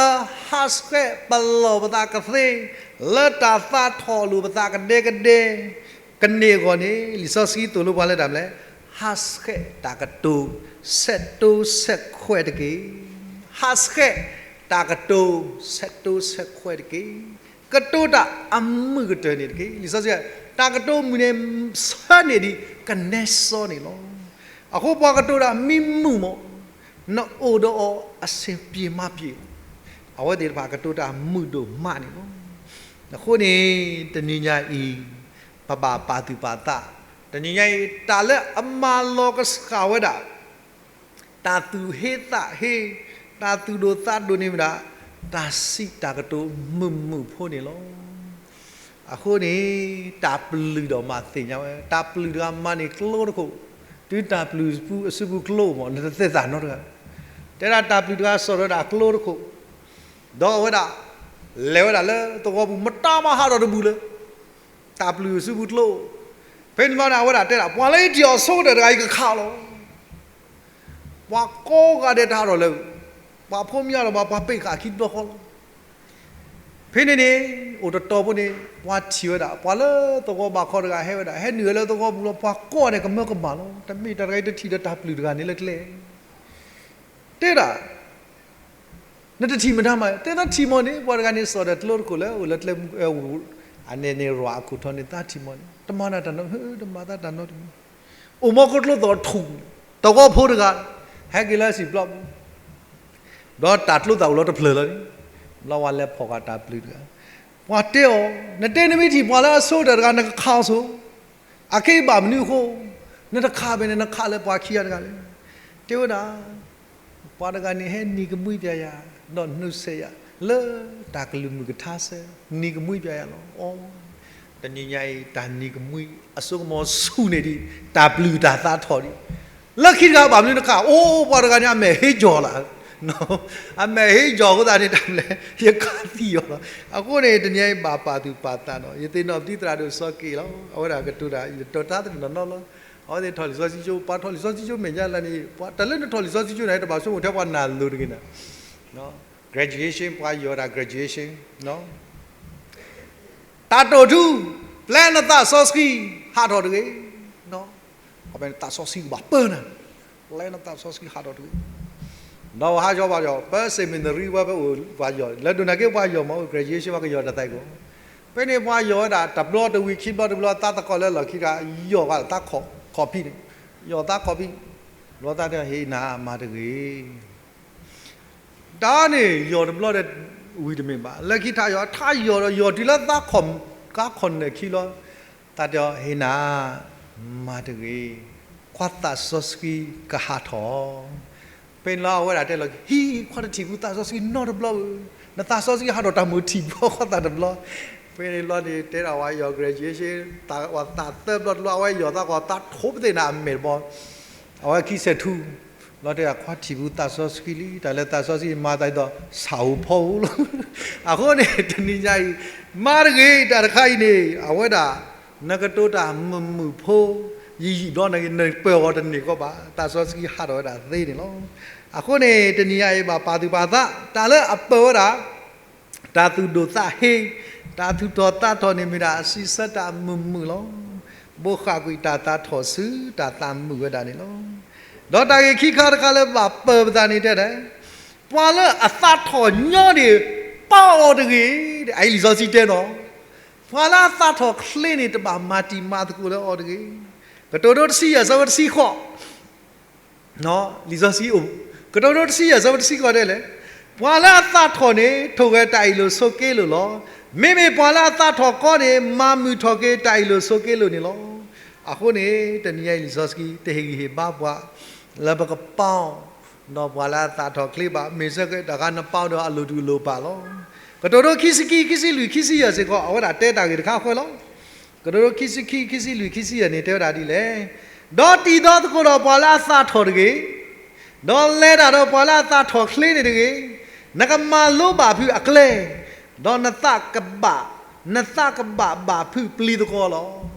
ဟးဆှဲးပလီၢ်ပသးကသ့, လၢတၢ်သးထီၣ်လိာ်ပသးကဒဲကဒဲ, ကန့ၢ်အဂီၢ်န့ၣ် လံာ်စီဆှံသိၣ်လိပှၤလၢတၢ်မနုၤလဲၣ်, ဟးဆှဲးတၢ်ကတိၤ, ဆဲးတိဆဲးခွဲးတက့ၢ်. ဟးဆှဲးတၢ်ကတိၤ, ဆဲးတိဆဲးခွဲးတက့ၢ်. ကတိၤတၢ်အမုာ်ကတၢၢ်န့ၣ်တက့ၢ်. လံာ်စီဆှံ, တၢ်ကတိၤမုာ်န့ၣ် ဆၢန့ၢ်ဒံးကနဲစီန့ၣ်လီၤ. အဃိပှၤကတိၤတၢ်မံမုာ်မး, နအိၣ်ဒီးအီၤအဆင်ပြေမးပြေ, အဝဲသ့ၣ်တဖၣ်ကတိၤတၢ်မုာ်ဒိၣ်မးန့ၣ်လီၤ. အဃိန့ၣ် တနံၤညါအံၤ ပဘၣ်ပာ်သူၣ်ပာ်သး, တနံၤညါအံၤ တၢ်လၢအမၤလီၤကဆှၣ်ဝဲဒၣ် တၢ်သူၣ်ဟ့သးဟ့, တၢ်သူၣ်ဒိၣ်သးဒိၣ်န့ၣ်မ့ၢ်ဒၣ် တၢ်စံးတၢ်ကတိၤမုာ်မုာ်ဖိန့ၣ်လီၤ. အဃိန့ၣ် တၢ်ပျုၢ်ဒီးမၤသ့ၣ်ညါဝဲ, တၢ်ပျုၢ်တဂၤမၤန့ၢ်ကျိတခိၣ်, တုၤတၢ်ပျုၢ်အစုပူၤကျိမး နတသ့ၣ်သးနီတဂၤ, တဲဒၣ်တၢ်ပျုၢ်တဂၤစံးထီၣ်ဝဲဒၣ်ကျိတခိၣ်, ဒီးအဝဲဒၣ် လဲၤဝဲဒၣ်လၢသဝီပူၤ မတၤမၤဟးထီၣ်တဘူၣ်လၢ တၢ်ပျုၢ်အစုပူၤကျိ, ဖဲန့ၣ်ဘျီန့ၣ် အဝဲဒၣ်တဲဒၣ် ပှၤလၢယထံၣ်အီၤဆိကတၢၢ်တဂၤအံၤကခးလီၤ. ပှၤကိးဂၤဒဲးတဟးထီၣ်လၢၤ, ပှၤဖိမုၣ်အါထီၣ်ဘၣ် ပှၤပ့ၢ်ဃာ်ခံတဘျီဃီလီၤ. ဖဲန့ၣ်န့ၣ် အိၣ်တတီၤဖိန့ၣ် ပှၤထံၣ်ဝဲဒၣ် ပှၤလၢသဝီဘးခီတဂၤဟဲဝဲဒၣ် ဟဲနုာ်ဝဲလၢသဝီပူၤလီၤ. ပှၤကိးန့ၣ်ကမၢကမၣ်လီၤ. တမ့ၢ်တၢ်တဂၤအံၤတထံၣ်ဒီးတၢ်ပျုၢ်တဂၤန့ၣ်လၢကျဲ တဲဒၣ် နတထံၣ်မတၤမး, တဲသးထံၣ်မးန့ၣ် ပှၤတဂၤန့ၣ် စီၤဒီးကျိတခိၣ်လၢအိၣ်လၢကျဲမုၢ်, အန့ၣ်န့ၣ် ရွာအခိၣ်ထီန့ၣ် သးထံၣ်မးန့ၣ် တမၤနၤတၢ်နီတမံၤ, တမၤသးတၢ်နီတမံၤ, အိၣ်မီကျိသီၣ်ထူၣ်, သဝီဖိတဂၤ ဟဲက့ၤလၢစံာ်ပျီပူၤ ဒီးတၢ်ကျိသၣ်အိၣ်လီၤတဖျၢၣ်လီၤန့ၣ်, ဘျီဝဲလဲၤဖီၣ်ဃာ်တၢ်ပျုၢ်တဂၤ, ပှၤတဲအီၤ, နတဲနမ့ၢ်ထံၣ်ပှၤလၢအဆိကတၢၢ်တဂၤ နကခးအီၤဆိ, အက့ဘၣ်မနုၤအဃိ, နတခးဘၣ်န့ၣ် နခးလၢပှၤခံဂၤတဂၤလဲၣ်. တဲဝဲဒၣ် ပှၤတဂၤန့ၣ် ဟဲနံၤကမှံပၠးယၤ, ဒီးနုာ်ဆဲးယၤ, လၢတၢ်ကလုၢ်မုၢ်ကထါစဲ, နံၤကမှံပၠးယၤလီၤ. အိ, တနံၤညါအံၤ တၢ်နံၤကမှံအစိကမီၤဆူၣ်န့ၢ်ဒံး, တၢ်ပျုၢ်တၢ်သးထီၣ်ဒံး, လၢခံတဂၤဘၣ်မနုၤတခါ, အိ, ပှၤတဂၤန့ၣ် အမဲာ်ဟ့ယီၤလီၤ. အမဲာ်ဟ့ယီၤအဃိသတးန့ၣ် တၢ်မလဲၣ်, ယခးသံအီၤလီၤ. အဃိန့ၣ် တနံၤညါအံၤဘၣ်ပာ်သူၣ်ပာ်သးနီၤ, ယသ့ၣ်နီၣ်ပသံသရၣ်ဒိၣ်စီၤက့ၤလီၤ, အဝဲဒၣ်ကတိၤတၢ် ယတီၤတၢ်သ့ၣ်နီၣ်နီၣ်လီၤ. အဝဲသ့ၣ်ထီၣ်လံာ်စီဆှံကၠိ, ပှၤထီၣ်လံာ်စီဆှံကၠိမဲာ်ညါလၢန့ၣ်, တၢ်လၢနထီၣ်လံာ်စီဆှံကၠိန့ၣ် တဘၣ်ဆိကမိၣ်ထဲပှၤနၢ်လိၤတဂ့ၤန့ၣ်, graduation ပှၤယီၤဒၣ် graduation, တၢ်တိာ်ထူ, ပျဲနသးစီဆှံဟးထီၣ်တဂ့ၤ, သးစီဆှံကဘၣ်ပၢနၤ, ပျဲနသးစီဆှံဟးထီၣ်တဂ့ၤ. ဒီးပှၤဟးယီၤပှၤယီၤ, ပ seminary ဝဲပအိၣ်ပှၤယီၤ, လၢဒိၣ်နာ်က့ပှၤယီၤမး graduation ပှၤကယီၤတၢ်သးကီ, ဖဲန့ၣ်ပှၤယီၤဝဲဒၣ် တဘျီတဝံၤခံဘျီတဘျီ သးသကိးလၢလီၢ်ခံဂၤ ယီၤဘၣ်သးခီၣ်ဖံးန့ၣ်, ယီၤသးခီၣ်ဖံး, ဘျီသးတဲ ဟ့ၣ်နၤမၤတဂ့ၤ တၢ်န့ၣ် ယီၤတဘျီဒီးဝံၤတမ့ၢ်ဘၣ်, လၢခံထါယီၤ ထါယီၤဒီးယီၤတုၤလၢသးခီၣ်, ကါခီၣ်နၢၣ်ခံလီၤ, သးတဲအီၤ ဟ့ၣ်နၤ, မၤတဂ့ၤ, ကွၢ်သးစီဆှံကဟးထီၣ်. ဖဲန့ၣ်လီၤအဝဲဒၣ်တဲလီၤ, ဟံၣ် ကွၢ်တထံၣ်ပူၤသးစီဆှံနီတဘျီဧၢ, နသးစီဆှံဟးထီၣ်တၢ်မုာ်ထံၣ်ဘျီ ကွၢ်သးတဘျီ. ဖဲန့ၣ်လီၤန့ၣ် တဲဒၣ်ဝဲယီၤ graduation သးသၢဘျီတဘျီ အဝဲယီၤသးကီၢ်သးထိပသ့ၣ်နၤအမဲာ်တဘျီ အဝဲခံဆဲးထူ, လီၤတဲဒၣ် ကွၢ်ထံၣ်ပူၤသးစီဆှံလံ, တၢ်လၢသးစီဆှံမၤသးဒ်သိး ဆၣ်ဧိၤဖီဧိၤလီၤ. အဃိန့ၣ် တနံၤညါအံၤ မၤတဂ့ၤ တၢ်တခါအံၤန့ၣ် အဝဲဒၣ် နကတိၤတၢ်မုာ်မုာ်ဖိ, ယံာ်ယံာ်ဘျီန့ၣ် နပၢၢ်အီၤတန့ၢ်ကီးဘၣ်, သးစီဆှံဟးထီၣ်ဝဲဒၣ်သ့န့ၣ်လီၤ. အဃိန့ၣ် တနံၤညါအံၤ ဘၣ်ပာ်သူၣ်ပာ်သး တၢ်လၢအပၢၢ်ဝဲဒၣ် တၢ်သူၣ်ဒိၣ်သးဟ့, တၢ်သူၣ်ထီၣ်သးထီၣ်န့ၣ်မ့ၢ်ဒၣ် စံးဆၢတၢ်မုာ်မုာ်လီၤ. ဘိးဃၣ်ကွံာ်တၢ်သးထီၣ်ဆူတၢ်သးမုာ်ဝဲဒၣ်န့ၣ်လီၤ. ဒီးတၢ်ဂ့ၢ်ခံခါတခါလၢဘၣ်ပၢၢ်ပသးန့ၣ်တဲဒၣ်, ပှၤလၢအသးထီၣ်ညီန့ၣ် ပာ်အီၤတဂ့ၤ, အအံၤလံာ်စီဆှံတဲနီၤ, ပှၤလၢအသးထီၣ်ချ့န့ၣ် တဘၣ်မၤတံၤမၤသကိးလၢအီၤတဂ့ၤ. ကတိၤဒိတဆံယဲၢ် ဆၢဖိတဆံဃိး လံာ်စီဆှံအိၣ်, ကတိၤဒိတဆံယဲၢ် ဆၢဖိတဆံဃိးတဲလဲၣ်, ပှၤလၢအသးထီၣ်န့ၣ် ထိၣ်ဂဲၤတၢ်အ့ၣ်လိာ်ဆိးက့လိာ်လီၤ. မ့မ့ၢ်ပှၤလၢအသးထီၣ်ကီန့ၣ် မၤမုာ်ထီၣ်က့ၤတၢ်အ့ၣ်လိာ်ဆိးက့လိာ်န့ၣ်လီၤ. အဃိန့ၣ် တနံၤညါအံၤလံာ်စီဆှံ တဟ့ၣ်ဂံၢ်ဟ့ၣ်ဘါပှၤ လၢပကပာ် ဒီးပှၤလၢအသးထီၣ်ချ့ဘၣ်, မ့ၢ်ဆၢက့ၤတၢ်ဂၤနပာ်ဒီးအလိၤတူၢ်လိာ်ပာ်လီၤ. ကတိၤဒိခံဆံခံ ခံဆံလွံၢ် ခံဆံယဲၢ်စ့ၢ်ကီး အဝဲဒၣ်တဲတၢ်ဂ့ၢ်တခါဃီလီၤ. ကတိၤဒိခံဆံခံ ခံဆံလွံၢ် ခံဆံယဲၢ်န့ၣ် တဲဝဲဒၣ်ဒ်လဲၣ်, ဒီးတံၤသကိးဒီးပှၤလၢအသးထီၣ်တဂ့ၤ, ဒီးလဲၤတၢ်ဒီးပှၤလၢအသးထီၣ်ချ့န့ၣ်တဂ့ၤ, နကမၤလိဘၣ်ဖုးအကျဲ, ဒီးနသးကဘၣ်, နသးကဘၣ်ဘၣ်ဖုးပျံၤသကိးလီၤ.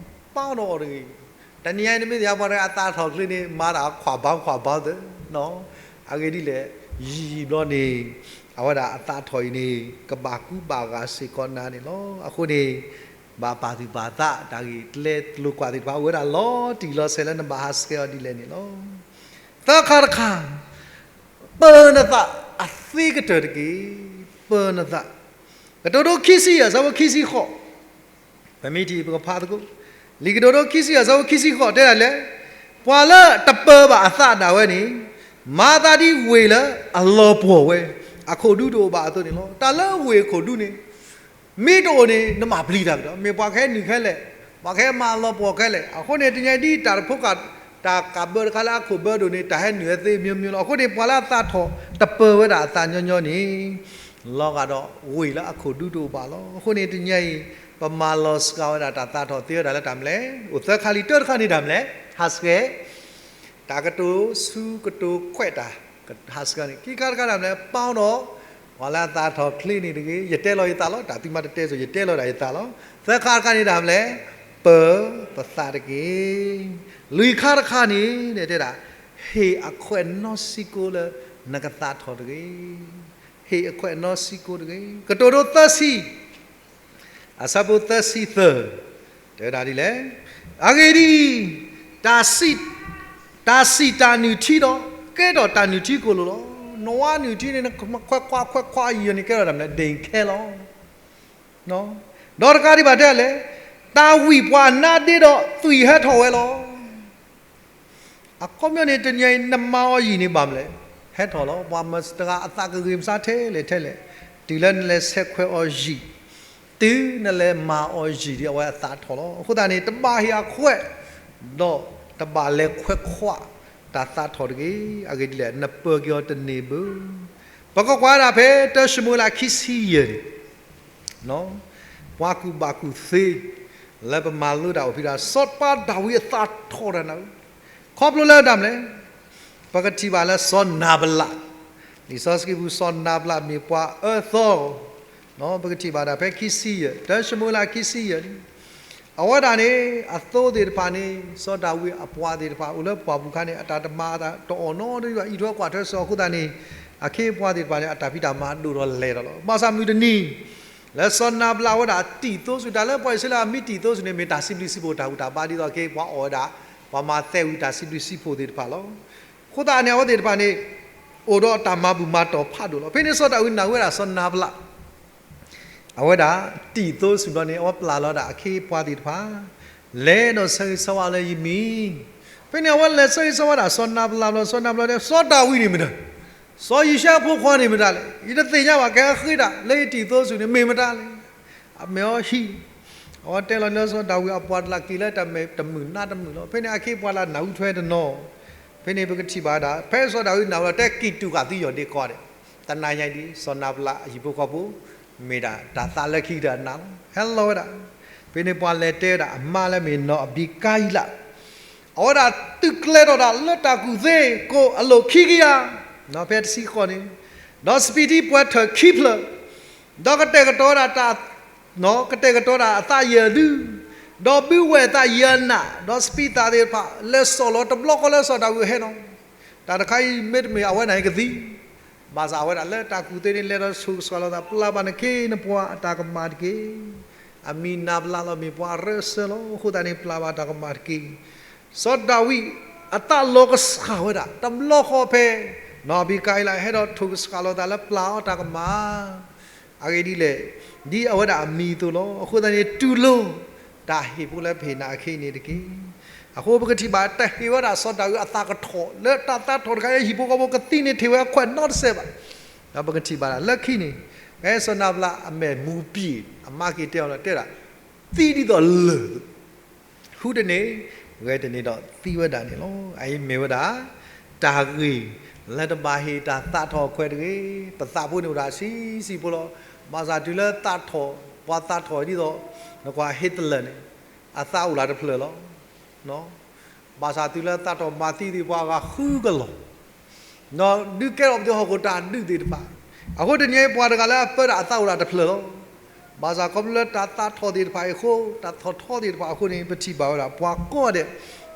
ပာ်ဒီးအီၤတဂ့ၤ. တနံၤညါအံၤ နမ့ၢ်သ့ၣ်ညါပှၤတဂၤအသးထီၣ်ချ့န့ၣ် မၤတၢ်ခွးဘါခွးဘါသၢ, အဂ့ၢ်ဒ်လဲၣ်, ယံာ်ယံာ်ဘျီန့ၣ် အဝဲဒၣ်အသးထီၣ်အံၤန့ၣ် ကဘၣ်ကူဘၣ်ဂာ်စ့ၢ်ကီးနၤန့ၣ်လီၤ. အဃိန့ၣ် ဘၣ်ပာ်သူၣ်ပာ်သး တၢ်ဂ့ၢ်ကျဲၤကျိၤကွာ်သ့ၣ်တဖၣ် အိၣ်ဝဲဒၣ်လီၤတံၢ်လီၤဆဲးလၢနဘၣ်ဟးဆှဲးအီၤဒ်လဲၣ်န့ၣ်လီၤ. သၢခါတခါ, ပၢၤနသးအသ့ကတၢၢ်တက့ၢ်. ပၢၤနသး, ကတိၤဒိခံဆံယဲၢ် အဆၢဖိခံဆံဃိး, ပမ့ၢ်ထံၣ်ပကဖးသကိး, လံာ်ကတိၤဒိခံဆံယဲၢ် အဆၢဖိခံဆံဃိးတဲဒၣ်လဲၣ်, ပှၤလၢတပၢၤဘၣ်အသးဒၣ်ဝဲန့ၣ် မၤသးဒ်ဝ့ၢ်လၢအလီၤပှီၢ်ဝဲ အခိၣ်ဒူတအိၣ်ဘၣ်အသိးန့ၣ်လီၤ. တၢ်လၢဝ့ၢ်အခိၣ်ဒူန့ၣ် မ့ၢ်တအိၣ်န့ၣ် နမၤပျံၤတၢ်ကဒီး, မ့ၢ်ပှၤကဟဲနုာ်ခဲလၢာ်, ပှၤကဟဲမၤလီၤပှီၢ်ခဲလၢာ်. အဃိန့ၣ် တနံၤအံၤဒ်တၢ်တဖိကၣ် တၢ်ကးဘၢတခါလၢအခိၣ်ဘၢဒိၣ်န့ၣ် တၢ်ဟဲနုာ်ဝဲသ့မျိုးမျိုးလီၤ. အဃိန့ၣ် ပှၤလၢအသးထီၣ်တပၢၤဝဲဒၣ်အသးညီညီန့ၣ် လီၤဂာ်ဒီးဝ့ၢ်လၢအခိၣ်ဒူတအိၣ်ဘၣ်လီၤ. အဃိန့ၣ် တနံၤအံၤ ပမၤလီၤစှၤဝဲဒၣ်တၢ်သးထီၣ်သ့ဝဲဒၣ်လၢတၢ်မနုၤလဲၣ်. အိၣ်သၢခါလံ, တၢတခါန့ၣ်တၢ်မနုၤလဲၣ်, ဟးဆှဲး တၢ်ကတိၤဆူကတိၤခွဲးတၢ် ဟးဆှဲးန့ၣ်. ခံခါတခါတၢ်မနုၤလဲၣ်, ပီဒီး ပှၤလၢအသးထီၣ်ချ့န့ၣ်တဂ့ၤ, ယတဲလီၤယသးလီၤ, တၢ်သုမၤတတဲစိၤ ယတဲလီၤဒၣ်ယသးလီၤ. သၢခါတခါန့ၣ်တၢ်မနုၤလဲၣ်, ပၢၤပသးတက့ၢ်. လွံၢ်ခါတခါန့ၣ် တဲဒၣ် ဟ့ၣ်အခွဲးနီစံကိလၢနကသးထီၣ်တဂ့ၤ. ဟ့ၣ်အခွဲးနီစံကိတဂ့ၤ. ကတိၤဒိသၢဆံ အဆၢဖိသၢဆံသၢ တဲဝဲဒၣ်ဒ်လဲၣ်, အဂ့ၢ်ဒ်အံၤ, တၢ်စံး, တၢ်စံးတၢ်နုၢ်ထံဒီး ကဲထီၣ်တၢ်နုၢ်ထံကိၣ်လိၤလီၤ. နဝါနုၢ်ထံန့ၣ် နခွဲးခွါခွဲးခွါအံၤန့ၣ် ကဲထီၣ်တၢ်မနုၤလဲၣ်, ဒ့ၣ်ခဲလီၤ. ဒီးတကးဒံးဘၣ်တဲလဲၣ်, တၢ်ဝံၣ်ပှၤနါဒ့ဒီးသွံၣ်ဟဲထီၣ်ဝဲလီၤ. အခီပညီန့ၣ် တနံၤအံၤ နမၤအီၤယံာ်န့ၣ်ဘၣ်မနုၤလဲၣ်, ဟဲထီၣ်လီၤ. ပှၤမၤတဂၤအသးကဂ့ၤမဆါထဲလဲၣ်ထဲလဲၣ်, တုၤလၢနလဲၤဆဲးခွဲးအီၤယံာ်, တုၤနလဲၤမၤအီၤယံာ်ဒီး အဝဲအသးထီၣ်လီၤ. အဃိသတးန့ၣ် တဘၣ်ဟ့ၣ်အခွဲး, ဒီးတဘၣ်လဲၤခွဲးခွါတၢ်သးထီၣ်တဂ့ၤ. အဂ့ၢ်ဒ်လဲၣ်, နပၢၤက့ၤအီၤတန့ၢ်ဘၣ်. ပကကွၢ်ဒၣ်ဖဲ တၢၡမူၤအ့လးခံဆံယဲၢ်န့ၣ် ပှၤကူၣ်ဘၣ်ကူၣ်သ့ လၢပမၤလိတၢ်အိၣ်ဖဲဒၣ် စီၤပၤဒၤဝံးအသးထီၣ်တၢ်နၢ်ဟူ, ခီဖျိလၢတၢ်မနုၤလဲၣ်, ပကထံၣ်ဘၣ်လၢစီၤနၤဘလး, လံာ်စီဆှံပူၤ စီၤနၤဘလးမ့ၢ်ပှၤအၢသီ, ပကထံၣ်ဘၣ်ဒၣ်ဖဲခံဆံယဲၢ်, တၢၡမူၤအ့လးခံဆံယဲၢ်န့ၣ်, အဝဲဒၣ်န့ၣ် အသိသ့ၣ်တဖၣ်န့ၣ် စီၤဒၤဝံးအပှၤသ့ၣ်တဖၣ်အိၣ်လၢပှၢ်ပူၤခါန့ၣ် အတၢ်တမၤတအိၣ်နီတဘျီဘၣ်, အံးထွဲကွၢ်ထွဲစ့ၢ်ကီးအဃိသတးန့ၣ်, အခ့အပှၤသ့ၣ်တဖၣ်န့ၣ် အတၢ်ဖံးတၢ်မၤဒိၣ်ထီၣ်လဲၢ်ထီၣ်လီၤ. ဘၣ်ဆၣ်မုၢ်တနံၤ လၢစီၤနၤဘလးဝဲဒၣ်တံာ်သိဆူၣ်, တၢ်လၢပှၤအံၣ်စရ့လးမ့ၢ်တံာ်သိဆူၣ်န့ၣ် မ့ၢ်တၢ်စံးဘျုးစံးဖှိၣ်တၢ်ဘူၣ်တၢ်ဘါ ဒ်သိးအခ့အပှၤအီၣ်ဝဲဒၣ် ပှၤမၤသဲဝံၤတၢ်စံးဘျုးစံးဖှိၣ်သ့ၣ်တဖၣ်လီၤ. အဃိသတးန့ၣ် အဝဲသ့ၣ်တဖၣ်န့ၣ် အိၣ်ဒီးတၢ်မၤဘူၣ်မၤတီၢ်ဖးဒိၣ်လီၤ. ဖဲန့ၣ်စီၤဒၤဝံးနၢ်ဟူဝဲဒၣ်စီၤနၤဘလး အဝဲဒၣ်တံာ်သိဆူၣ်ဘျီန့ၣ် အဝဲပျၢ်လီၤဒၣ်အခ့အပှၤသ့ၣ်တဖၣ်, လဲၤဒီးဆၢဂ့ၤဆၢဝါလၢယမံၤ. ဖဲန့ၣ်အဝဲလဲၤဆၢဂ့ၤဆၢဝါဒၣ်စီၤနၤဘလးဘျီ စီၤနၤဘလးတဲ စီၤဒၤဝံးန့ၣ်မတၤ, စီၤယံၡဲဖိခွါန့ၣ်မတၤလဲၣ်, ယတသ့ၣ်ညါဘၣ် ကဟဲဃ့တၢ်လၢယတံာ်သိဆူၣ်န့ၣ် မ့ၢ်မတၤလဲၣ်. အမဲာ်အီဟံး, အဝဲတဲလီၤလၢစီၤဒၤဝံးအပှၤတလးက့ၤလၢတၢ်မဲာ်တမုာ်နါတမုာ်လီၤ. ဖဲန့ၣ်အခ့အပှၤလၢနၢ်ဟူထွဲတနီၤ, ဖဲန့ၣ်ပကထံၣ်ဘၣ်ဒၣ် ဖဲစီၤဒၤဝံးနၢ်ဟူလီၤ တဲက့ၤတူၢ်ဃာ်သုယီၢ်ဒ့ကီးဒဲး, တနၤညါအံၤဒ် စီၤနၤဘလးအဟံၣ်ဖိဃီဖိ မ့ၢ်ဒၣ်တၢ်သးလၢခံကတၢၢ်အနးလီၤ. ဟဲလီၤဝဲဒၣ်, ဖဲန့ၣ်ပှၤလဲၤတဲဝဲဒၣ်အမါလၢမ့ၢ်နီၢ်အဘံကၤယံလး အဝဲဒၣ်သုးကျဲၤထီၣ်ဒၣ်လၢတၢ်ကူၣ်သ့ကိးအလိၤခံကယၤ, ဖဲတဆံဃိးန့ၣ်, ဒီးစပံးထံပှဲၤထၢၣ်ခံဖျၢၣ်, ဒီးကတဲာ်ကတီၤဝဲဒၣ်တၢ်, ကတဲာ်ကတီၤဒၣ်အသးယဲၢ်ဒု, ဒီးဘုဝဲၢ်သးယဲၢ်နး, ဒီးစပံးသၣ်သ့ၣ်တဖၣ် လဲၤစိာ်လီၤတဘျီဃီလၢစီၤဒၤဝံးအဟဲနီၤ, တၢ်တခါအံၤမ့တမ့ၢ်အဝဲန့ၣ်ကသံ ဘၣ်ဆၣ်အဝဲဒၣ်လၢတၢ်ကူၣ်သ့န့ၣ် လဲၤဒီးဆိၣ်ကစှၤလိာ်သး ပျၢ်ဘၣ်နခ့နပှၤအတၢ်ကမၣ်တက့ၢ်. အမံၤနၤဘလးလီၤ မ့ၢ်ပှၤအရၢအစၢလီၤ. အဃိသတးန့ၣ် ပျၢ်ဘၣ်တၢ်ကမၣ်တက့ၢ်. စီၤဒၤဝံးအသးလီၤကစှၤဝဲဒၣ် တဘျီဃီဖဲ နီၢ်အဘံကၤယံလး ဟဲဒီးထိၣ်ကစှၤလိာ်သးလၢပျၢ်အီၤတၢ်ကမၣ် အဂ့ၢ်ဒ်လဲၣ်, ဒ်အဝဲဒၣ်အမံၤအသိးလီၤ. အဃိသတးန့ၣ် တူၢ်လိာ်တၢ်ဟ့ၣ်ဖိလၢပဟ့ၣ်နၤအခ့အံၤန့ၣ်တက့ၢ်. အဃိပကထံၣ်ဘၣ် တၢ်ဟ့ၣ်ဝဲဒၣ်စီၤဒၤဝံးအသးကထီၣ် လၢတၢ်သးထီၣ်တခါအံၤ ဟံၣ်ဖိဃီဖိကသံန့ၣ် တဟ့ၣ်ဝဲအခွဲးနီတစဲးဘၣ်. ဒီးပကထံၣ်ဘၣ်ဒၣ်လၢခံန့ၣ် ဖဲစီၤနၤဘလးအမဲာ်မူပံာ် အမါက့ၤတဲအီၤလီၤ တဲဒၣ် သံဒ်သိးလၢၢ် ဟူးတန့ၢ် ဂဲၤတန့ၢ်ဒီးသံဝဲဒၣ်န့ၣ်လီၤ. အအံၤမ့ၢ်ဝဲဒၣ် တၢ်ဂ့ၢ်လၢတဘၣ်ဟ့ၣ်တၢ်သးထီၣ်အခွဲးတဂ့ၤ. ပသးဖိန့ၣ်အိၣ်ဒၣ်ဆံးဆံးဖိလီၤ. ဘၣ်ဆၣ်တုၤလၢသးထီၣ် ပှၤသးထီၣ်ဒ်သိး နကွၢ် Hitler န့ၣ် အသးအိၣ်လၢတဖျၢၣ်လီၤ. ဘၣ်ဆၣ်တုၤလၢသးထီၣ်မၤသံသ့ၣ်တဖၣ်အဂၤဃုကလီၢ် ဒီးဒုးကဲထီၣ်ပသ့ၣ်ဟီၣ်ခိၣ်တၢ်ဒုးသ့ၣ်တဖၣ်. အဃိတနံၤအံၤပှၤတဂၤလၢအပၢတၢ်အသးအိၣ်ဒၣ်တဖျၢၣ်လီၤ. ဘၣ်ဆၣ်ခီဖျိလၢတၢ်သးထီၣ်သ့ၣ်တဖၣ်အဃိ တၢ်သီၣ်ထီသ့ၣ်တဖၣ်အဃိန့ၣ် ပထံၣ်ဘၣ်ဝဲဒၣ် ပှၤကိးဂၤဒဲး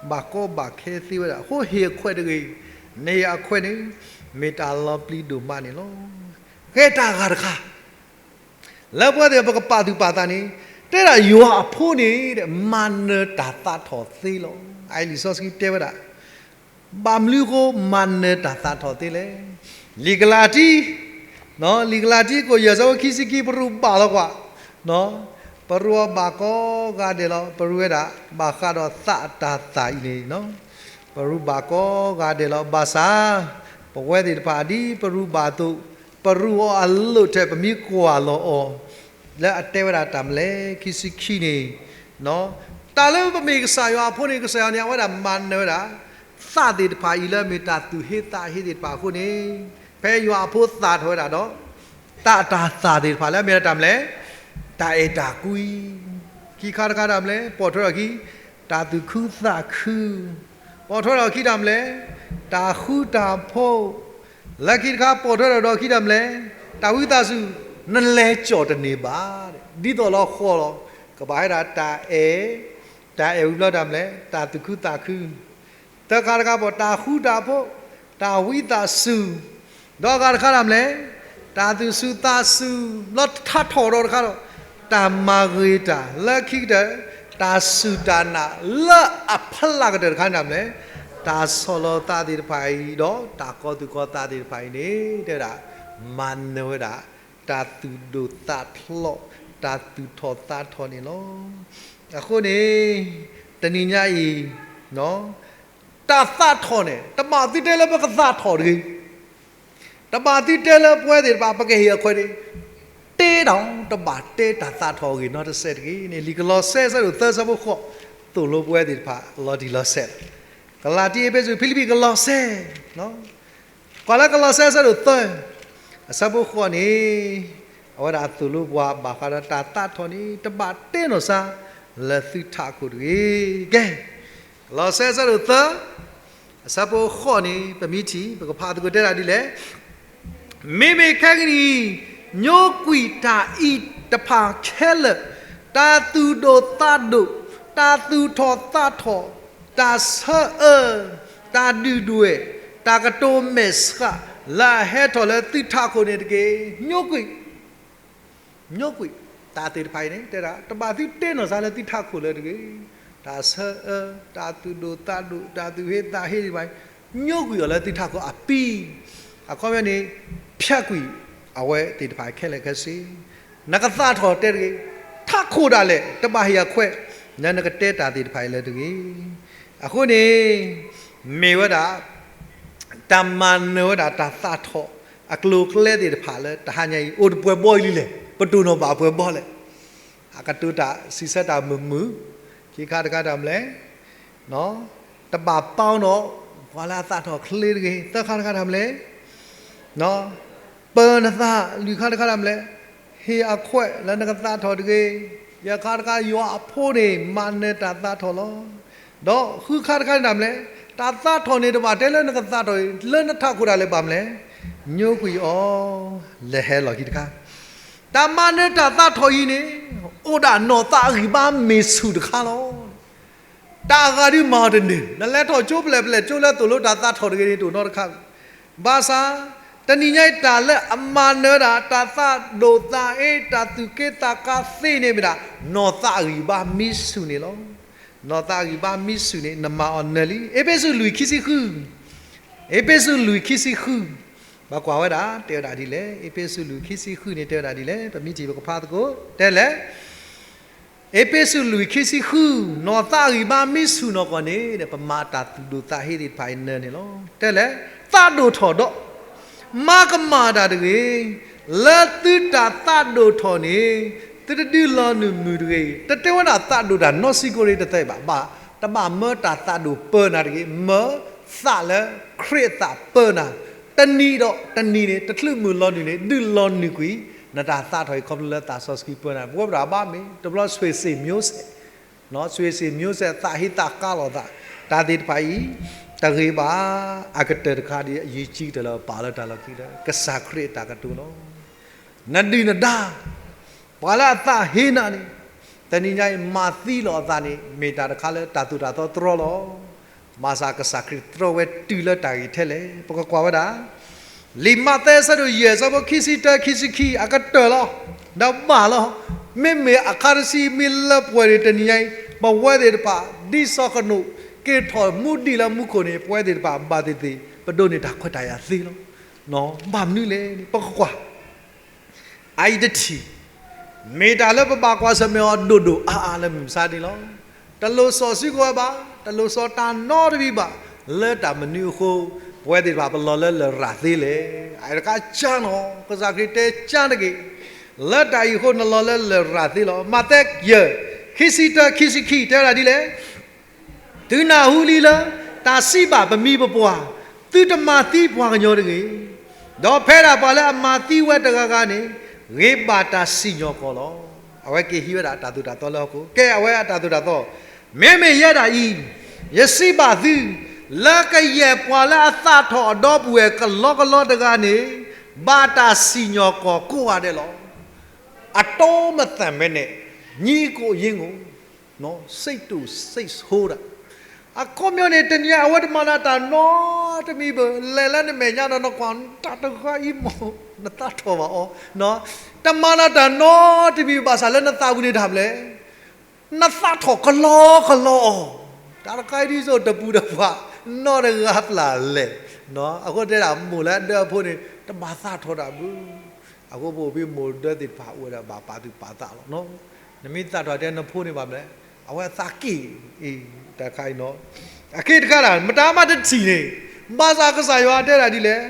ဘၣ်ကီဘၣ်ခဲသ့ဝဲဒၣ်. အဃိဟ့ၣ်အခွဲးတဂ့ၤ. နဟ့ၣ်အခွဲးန့ၣ် မ့ၢ်တၢ်လီၤပျံၤဒိၣ်မးန့ၣ်လီၤ. ကဲတၢ်ဂၤတခါ လၢပဝဲသ့ၣ်ပကပာ်သူၣ်ပာ်သးန့ၣ်, တဲဒၣ်ယွၤအဖိန့ၣ် မၤနၢၤတၢ်သးထီၣ်သ့လီၤ. အအံၤလံာ်စီဆှံတဲဝဲဒၣ်, ဘၣ်မနုၤအဃိမၤနၢၤတၢ်သးထီၣ်သ့လဲၣ်. လံာ်ကလၤတံ, လံာ်ကလၤတံ ခိၣ်ယဲၢ် ဆၢဖိခံဆံခံ ပရူးဘၣ်လီၤကွၢ်, ပရူးအီၤဘၣ်ကိးဂၤဒဲးလီၤ. ပရူးဝဲဒၣ် ဘၣ်ဃးဒီးသးအတၤသၣ်အံၤန့ၣ် ပရူးဘၣ်ကိးဂၤဒဲးလီၤ. ဘၣ်ဆၣ် ပဝဲသ့ၣ်တဖၣ်ဒ်ပရူးဘၣ်အသိး, ပရူးအီၤအလိၣ်ထဲ ပမ့ၢ်ကွၢ်လီၤအီၤ လၢအတဲဝဲဒၣ်တၢ်မနုၤလဲၣ် ခံဆံခံန့ၣ်, တၢ်လၢပမ့ၢ်ကစၢ်ယွၤအဖိန့ၣ် ကစၢ်ယွၤန့ၣ် အဝဲဒၣ်မၤနၢၤဝဲဒၣ် သးသ့ၣ်တဖၣ်အံၤလၢအမ့ၢ်တၢ်သူၣ်ဟ့သးဟ့သ့ၣ်တဖၣ်အဃိန့ၣ်, ဖဲယွၤအဖိသၣ်ထီၣ်ဝဲဒၣ်ဒီး သးအတၤသၣ်သ့ၣ်တဖၣ်လၢအမ့ၢ်ဝဲဒၣ်တၢ်မနုၤလဲၣ်, တၢ်အဲၣ်တၢ်ကွံ, ခံခါတခါတၢ်မနုၤလဲၣ် ပိာ်ထွဲထီၣ်အခံ တၢ်သူၣ်ခုသးခု, ပိာ်ထွဲထီၣ်အခံတၢ်မနုၤလဲၣ်, တၢ်ဃူတၢ်ဖိး, လၢခံတခါ ပိာ်ထွဲထီၣ်ဒီးအခံတၢ်မနုၤလဲၣ်, တၢ်ဝံသးစူၤ, နလဲၤကၠီၣ်တန့ၢ်ဘၣ်, ဒ်သိးလီၤဃီလီၤ, ကဘၣ်ဝဲဒၣ်တၢ်အဲၣ်, တၢ်အဲၣ်ဝံၤဘျီတၢ်မနုၤလဲၣ် တၢ်သူၣ်ခုသးခု သၢခါတခါ ပိာ်တၢ်ဃူတၢ်ဖိး, တၢ်ဝံသးစူၤ, ဒီးအဂၤတခါတၢ်မနုၤလဲၣ်, တၢ်သူၣ်စူၤသးစူၤ, လီၤထးထီၣ်ဒီးတခါဒီး တၢ်မၤဂ့ၤတၢ်, လၢခံကတၢၢ် တၢ်စူၢ်တၢ်နာ်, လၢအဖျါကတၢၢ်တခါန့ၣ်တၢ်မနုၤလဲၣ်, တၢ်ဆီၣ်လီၤသးသ့ၣ်တဖၣ်အံၤ ဒီးတၢ်ကီသူၣ်ကီသးသ့ၣ်တဖၣ်အံၤန့ၣ် တဲဝဲဒၣ် မၤနၢၤဝဲဒၣ် တၢ်သူၣ်ဒိၣ်သးဖျိး, တၢ်သူၣ်ထီၣ်သးထီၣ်န့ၣ်လီၤ. အဃိန့ၣ် တနံၤညါအံၤ တၢ်သးထီၣ်န့ၣ် တဘၣ်သုတဲလၢပကသးထီၣ်တဂ့ၤ, တဘၣ်သုတဲလၢပဝဲသ့ၣ်တဖၣ် ပကဟ့ၣ်အခွဲးတဂ့ၤ, တဲဒၣ် တဘၣ်တဲတၢ်သးထီၣ်အဂ့ၢ်နီတစဲးတဂ့ၤန့ၣ် လံာ်ကလီးစဲ အဆၢဒိၣ်သၢ အဆၢဖိဃိး သိၣ်လိပဝဲသ့ၣ်တဖၣ် လီၤတံၢ်လီၤဆဲးလီၤ. ကလၤတံ အ့းဖ့းစူး ဖံလံးပံး ကလီးစဲ ကွၢ်လၢကလီးစဲ အဆၢဒိၣ်သၢ အဆၢဖိဃိးန့ၣ် အဝဲဒၣ်သိၣ်လိပှၤဘၣ်ဃးဒီးတၢ်သးထီၣ်န့ၣ် တဘၣ်တဲနီၢ်စါလၢသုထးခိၣ်တဂ့ၤ. ကဲ, ကလီးစဲ အဆၢဒိၣ်သၢ အဆၢဖိဃိးန့ၣ် ပမ့ၢ်ထံၣ် ပကဖးသကိးတဲဒၣ်ဒ်လဲၣ်. မ့မ့ၢ်ခဲကနံၣ်အံၤ ညိကွံာ်တၢ်အံၤတဖၣ်ခဲလၢာ်, တၢ်သူၣ်ဒိၣ်သးဒိၣ်, တၢ်သူၣ်ထီၣ်သးထီၣ်, တၢ်ဆၢအၢ, တၢ်ဒုၣ်ဒွဲၣ်, တၢ်ကတိၤမဲာ်ဆှး လၢအဟဲထီၣ်လၢသုထးခိၣ်န့ၣ်တက့ၢ်. ညိကွံာ် ညိကွံာ်တၢ်သ့ၣ်တဖၣ်အံၤန့ၣ် တဲဒၣ် တဘၣ်သုတဲနီၢ်စါလၢသုထးခိၣ်လၢၤတဂ့ၤ. တၢ်ဆၢအၢ, တၢ်သူၣ်ဒိၣ်သးဒိၣ်, တၢ်သူၣ်ဟ့သးဟ့သ့ၣ်တဖၣ်, ညိကွံာ်အီၤလၢသုထးခိၣ်အပံၤ, အခီပညီန့ၣ် ဖျက်ကွံာ်အဝဲသ့ၣ်တဖၣ်ခဲလၢာ်ခဲဆ့. နကသးထီၣ်တဲတဂ့ၤ, ထးခိၣ်ဒၣ်လဲာ် တဘၣ်ဟ့ၣ်အခွဲး လၢနကတဲတၢ်သ့ၣ်တဖၣ်အံၤလၢၤတဂ့ၤ. အဃိန့ၣ် မ့ၢ်ဝဲဒၣ် တၢ်မၤနၢၤဝဲဒၣ်တၢ်သးထီၣ် အကျိၤအကျဲသ့ၣ်တဖၣ်လၢတဟါညါအံၤ အိၣ်တပှဲၤဘီအံၤလံလဲၣ်, ပတိၢ်နီၣ်ဘၣ်ပှဲၤဘီလဲၣ်. အကတိၤတၢ်စံးဆၢတၢ်မုာ်မုာ်, ခံခါတခါတၢ်မနုၤလဲၣ်, တဘၣ်ပီဒီး ပှၤလၢအသးထီၣ်ချ့တဂ့ၤ. သၢခါတခါတၢ်မနုၤလဲၣ် ပၢၤနသး, လွံၢ်ခါတခါတၢ်မနုၤလဲၣ်, ဟ့ၣ်အခွဲးလၢနကသးထီၣ်တဂ့ၤ. ယဲၢ်ခါတခါ ယွၤအဖိန့ၣ် မၤနၢၤတၢ်သးထီၣ်လီၤ. ဒီးဃုခါတခါန့ၣ်တၢ်မနုၤလဲၣ်, တၢ်သးထီၣ်န့ၣ် တဘၣ်တဲလၢနကသးထီၣ်အံၤ လၢနထးခိၣ်ဒၣ်လဲာ်ဘၣ်မနုၤလဲၣ်, ညိကွံာ်အီၤ လဲၤဟဲလီၢ်ခံတခါ. တၢ်မၤနၢၤတၢ်သးထီၣ်အံၤန့ၣ် အိၣ်ဒၣ်နီၢ်သးအဂံၢ်ဘါမ့ၢ်ဆူၣ်တခါလီၤ. တၢ်အဂၤဒုးမၤအီၤတန့ၢ်, နလဲၤထီၣ်ကၠိပျဲၢ်ပျဲၢ်ကၠိလၢသိၣ်လိတၢ်သးထီၣ်တဂ့ၤန့ၣ် တအိၣ်နီတခါ. ဘၣ်ဆၣ် တနံၤညါအံၤတၢ်လၢအမၤနၢၤဒၣ် တၢ်သးဒိၣ်သးအ့ တၢ်သူၣ်က့သးကါသ့န့ၣ်မ့ၢ်ဒၣ် နီၢ်သးအဂံၢ်ဘါမ့ၢ်ဆူၣ်န့ၣ်လီၤ. နီၢ်သးအဂံၢ်ဘါမ့ၢ်ဆူၣ်န့ၣ် နမၤအီၤနၢၤလံ. အ့းဖ့းစူးလွံၢ်ခံဆံဃု, အ့းဖ့းစူးလွံၢ်ခံဆံဃု, ဘၣ်ကွၢ်ဝဲဒၣ် တဲဝဲဒၣ်ဒ်လဲၣ်. အ့းဖ့းစူးလွံၢ်ခံဆံဃုန့ၣ် တဲဝဲဒၣ်ဒ်လဲၣ်. ပမ့ၢ်ထံၣ်ပကဖးသကိး တဲလဲၣ်. အ့းဖ့းစူးလွံၢ်ခံဆံဃု, နီၢ်သးအဂံၢ်ဘါမ့ၢ်ဆူၣ်နီၢ်ကီၢ်န့ၣ် ပမၤတၢ်သူၣ်ဒိၣ်သးဟ့သ့ၣ်တဖၣ်အံၤနၢၤန့ၣ်လီၤ. တဲလဲၣ်, သးဒိၣ်ထီၣ်ဒီး မၤကမၣ်တၢ်တဂ့ၤ. လၢသုတၢ်သးဒိၣ်ထီၣ်န့ၣ် သုတဒုးလီၤနုာ်မုာ်တဂ့ၤ. တတဲဝဲဒၣ်သးဒိၣ်တၢ်နီတဆံးကိးန့ၣ်တသ့ဘၣ်. ဘၣ်, တဘၣ်မၢတၢ်သးဒိၣ်ပၢနၤတဂ့ၤ. မၢသးလၢခရံာ်အသးပၢနၤ. တနံၤဒီးတနံၤန့ၣ် တချုးမုၢ်လီၤနုာ်န့ၣ် ဒုးလီၤနုာ်ကွံာ် နတၢ်သးထီၣ်အံၤ ခီဖျိလၢသးစီဆှံပၢနၤ. ပဝဲပတၢ်ဘါမ့ၢ် တဘျီ ဆွေ့စိတ်မျိုးဆက်, ဆွေ့စိတ်မျိုးဆက် သးဟ့သးကါလိာ်သး, တၢ်သ့ၣ်တဖၣ်အံၤ တဂ့ၤဘၣ်. အကတၢၢ်တခါဒ်အံၤ အရေးကြီးကတၢၢ်လၢပာ်လၢတၢ်လီၢ်ခံလၢ ကစၢ်ခရံာ်အတၢ်ကတိၤလီၤ. နဒုၣ်နဒါ ပှၤလၢအသးဟ့နၤန့ၣ် တနံၤညါအံၤ မၤသံလီၤအသးန့ၣ် မ့ၢ်တၢ်တခါလၢတၢ်သိၣ်တၢ်သီတြီလီၤ. မၤစၢ်ကစၢ်ခရံာ်တြီဝဲတုၤလၢတၢ်ဂ့ၢ်ထဲလဲၣ်. ပကကွၢ်ဝဲဒၣ် လံာ်မးသဲဆၢဒိၣ်ယဲၢ် ဆၢဖိခံဆံတၢ ခံဆံခံ အကတၢၢ်လီၤ. ဒီးဘၣ်လီၤ. မ့မ့ၢ်အခါတဆံ မ့ၢ်လၢပှဲၤန့ၣ် တနံၤညါအံၤ ပဝဲသ့ၣ်တဖၣ် ဒ်စီၤဃနိာ် က့ၤထီၣ်မူဒံးလၢမူခိၣ်န့ၣ် ပဝဲသ့ၣ်တဖၣ်ဘၣ်သ့ၣ်သ့ၣ် ပဒိးန့ၢ်တၢ်ခွဲးတၢ်ယာ်သ့လီၤ. ဘၣ်မနုၤလဲၣ်န့ၣ် ပကကွၢ် အအံၤတထံၣ် မ့ၢ်တၢ်လၢပဘၣ်ကွၢ်ဆၢၣ်မဲာ်အီၤဒိၣ်ဒိၣ်အါအါလၢမုၢ်မဆါန့ၣ်လီၤ. တလိၣ်စီၣ်စုကဝဲၤဘၣ်, တလိၣ်စီၣ်တၢ်နီတမံၤဘၣ်, လၢတၢ်မနုၤအဃိ ပဝဲသ့ၣ်တဖၣ်ပလီၤလၢလရာ်သ့လဲၣ်. အအံၤတခါကၢ်နီၤ ကစၢ်ခရံာ်တဲကၢ်တဂ့ၤ, လၢတၢ်အံၤအဃိနလီၤလၢလရာ်သ့လီၤ. မးသဲယဲၢ် ခံဆံတၢ ခံဆံခံ တဲဝဲဒၣ်ဒ်လဲၣ် သုနၢ်ဟူလံလၢ တၢ်စံးဘၣ်ပမိၢ်ပပၢ်, သုတမၤသံပှၤကညီတဂ့ၤ. ဒီးဖဲဒၣ်ပှၤလၢအမၤသံဝဲတဂၤဂၤန့ၣ် ဂ့ၤဘၣ်တၢ်စံၣ်ညီၣ်ကွီၢ်လီၤ. အဝဲက့ၤဟံးဝဲဒၣ်တၢ်သိၣ်တၢ်သီလၢဟီၣ်ခိၣ်, ကဲအဝဲအတၢ်သိၣ်တၢ်သီ, မ့မ့ၢ်ယဲဒၣ်အံၤ, ယစံးဘၣ်သု, လၢကယဲၢ်ပှၤလၢအသးထီၣ်အဒီပုၢ်ဝဲၢ်ကလီကလီတဂၤန့ၣ် ဘၣ်တၢ်စံၣ်ညီၣ်ကွီၢ်ကိးဂၤဒဲးလီၤ. အတိမသၢၣ်မဲာ်န့ၣ် ညီကိၣ်ယ့ၢ်ငိၣ် စိတ်တူစိတ်ဆိုးဒၣ် အခီပညီန့ၣ် တနံၤအံၤ အဝဲတမၤနၢၤတၢ်နီတမံၤဘၣ်, လဲၤလၢနမဲာ်ညါဒီးနကွၢ် တၢ်တဂၤအံၤမ့ၢ် နသးထီၣ်ဘၣ်အီၤ, တမၤနၢၤတၢ်နီတမံၤဘၣ်ဆၣ်လၢနသးပူၤန့ၣ်တၢ်မနုၤလဲၣ်, နသးထီၣ်ကလီကလီအီၤ, တၢ်တခါအံၤဒ်သိးတပူၤတပှၢ် နီတဂၤပျၢ်လဲၣ်, အဃိတဲဒၣ် မိၢ်လၢအဒၢအဖိန့ၣ် တဘၣ်သးထီၣ်တၢ်ဘၣ်. အဃိပအိၣ်ဖဲမိၢ်ဒၢသ့ၣ်တဖၣ်အိၣ်ဝဲဒၣ်ဘၣ်ပာ်သူၣ်ပာ်သးလီၤ. နမ့ၢ်သးထီၣ်တဲနဖိန့ၣ်ဘၣ်မနုၤလဲၣ်, အဝဲအသးက့ၣ်, တၢ်တခါအံၤနီၤ, အဃိတခါဒၣ် မတၤမးတထံၣ်န့ၣ်, ဘၣ်ဆၣ်ကစၢ်ယွၤတဲဒၣ်ဒ်လဲၣ်,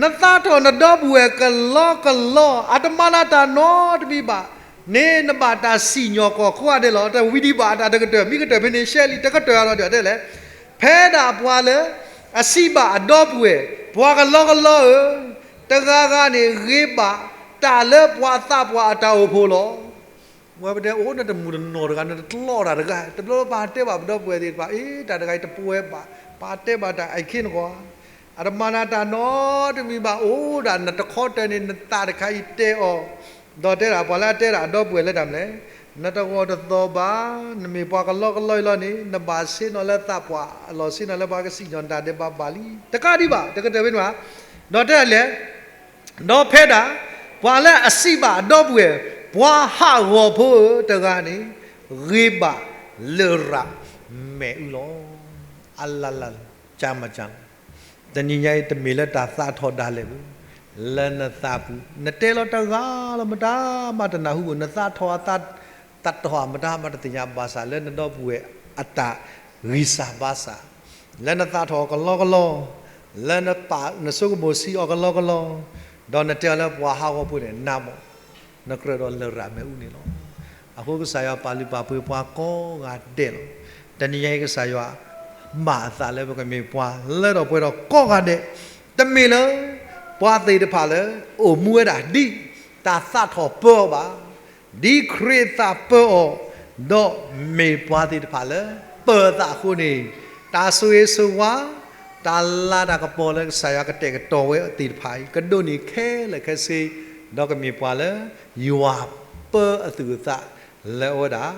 နသးထီၣ်နဒီပုၢ်ဝဲၢ်ကလီကလီ အတမၤနၢၤတၢ်နီတမံၤဘၣ်န့ၣ် နဘၣ်တၢ်စံၣ်ညီၣ်ကွီၢ်ကိးဂၤဒဲးလီၤ. တဝံၤဒံးဘၣ်အတၢ်တကတၢၢ် မ့ၢ်ကတၢၢ်ဖဲန့ၣ် ရှဲလံ တကတၢၢ်အလီၤဒၣ်တဲလဲၣ်, ဖဲဒၣ်ပှၤလၢ အစံးဘၣ်အဒီပုၢ်ဝဲၢ်, ပှၤကလီကလီဧၢ, တဂၤဂၤန့ၣ် ဂ့ၤဘၣ်တၢ်လၢပှၤသးပှၢ်အတၢ်အိၣ်ဖှိၣ်လီၤ. ဝဲပတဲအိၣ်နတမူးတနီၢ်တဂၤ နတလီတၢ်တဂၤ တဘျီဘၣ်တဲဘၣ်ပဒီပုၢ်ဝဲၢ်သ့ၣ်တဖၣ် အ့ တၢ်တဂၤအံၤတပဝဲဘၣ်, ပာ်တဲဘၣ်တၢ်အံၤခ့နကွၢ်, အတမၤနၢၤတၢ်နီတမံၤဘၣ် အိၣ်ဒၣ်နတခီတၢၢ်န့ၣ် နသးတခါအံၤတဲအီၤ, ဒီးတဲဒၣ်ပှၤလၢအတဲဒၣ်အဒီပုၢ်ဝဲၢ်လၢတၢ်မနုၤလဲၣ်, နတဂီၢ်တသီၣ်ဘၣ်, နမ့ၢ်ပှၤကလီကလီအံၤလီၤန့ၣ် နဘၣ်ဆ့ၣ်နီၤလၢသးပှၢ်အလီၢ် ဆ့ၣ်နီၤလၢပှၤကစံၣ်ညီၣ်နတၢ်ဒဲးဘးဘၣ်လံ. တကးဒံးဘၣ် တကတၢၢ်ဖဲန့ၣ်ဘၣ်, ဒီးတဲဒၣ်လဲၣ် ဒီးဖဲဒၣ် ပှၤလၢအစံးဘၣ်အဒီပုၢ်ဝဲၢ်, ပှၤဟးဂီၤဖိဧၢတဂၤန့ၣ် ဂ့ၤဘၣ်လရာ်မဲာ်အုလီၤ. အလၢ်လၢ် ကၢ်မးကၢ်လီၤ. တနံၤညါအံၤတမ့ၢ်လၢတၢ်သးထီၣ်ဒၣ်လဲာ်ဘၣ်, လၢနသးပူၤ နတဲလီၤတဂၤလီၤ မတၤမးတနၢ်ဟူဘၣ်, နသးထီၣ်အသး သးထီၣ်မတၤမးတသ့ၣ်ညါ ဘၣ်ဆၣ်လၢနဒီပုၢ်ဝဲၢ်အတၢ်ဂံၢ်စၢ်ဘါစၢ်, လၢနသးထီၣ်အီၤကလီကလီ, လၢနပာ်နဆိကမိၣ်ဆံးအီၤကလီကလီ, ဒီးနတဲအီၤလၢပှၤဟးဂီၤဖိန့ၣ် နၢ်မး နကြၢးဒီးလရာ်မဲာ်အုန့ၣ်လီၤ. အဃိကစၢ်ယွၤပာ်လုၢ်ပာ်ပှ့ၤပှၤကိးဂၤဒဲးလီၤ. တနံၤညါအံၤကစၢ်ယွၤ မၤအသးလၢပကမ့ၢ်ပှၤလၢထီၣ်ပှဲၤထီၣ်ကိးဂၤဒဲး, တမ့ၢ်လၢ ပှၤသ့ၣ်တဖၣ်လၢ အိၣ်မူဝဲဒၣ်ဒ်တၢ်သးထီၣ်ပၢအီၤဘၣ်, ဒ်ခရံာ်သးပၢအီၤ, ဒီးမ့ၢ်ပှၤသ့ၣ်တဖၣ်လၢ ပၢအသးအဃိန့ၣ်, တၢ်ဆိၣ်ဂ့ၤဆိၣ်ဝါ တၢ်လၤတၢ်ကပီၤလၢကစၢ်ယွၤကတဲာ်ကတီၤဝဲသ့ၣ်တဖၣ်အံၤ ကဒိးန့ၢ်ခဲလၢာ်ခဲဆ့, ဒီးကမ့ၢ်ပှၤလၢ ယွၤပၢအသူၣ်အသးလၢအဝဲဒၣ်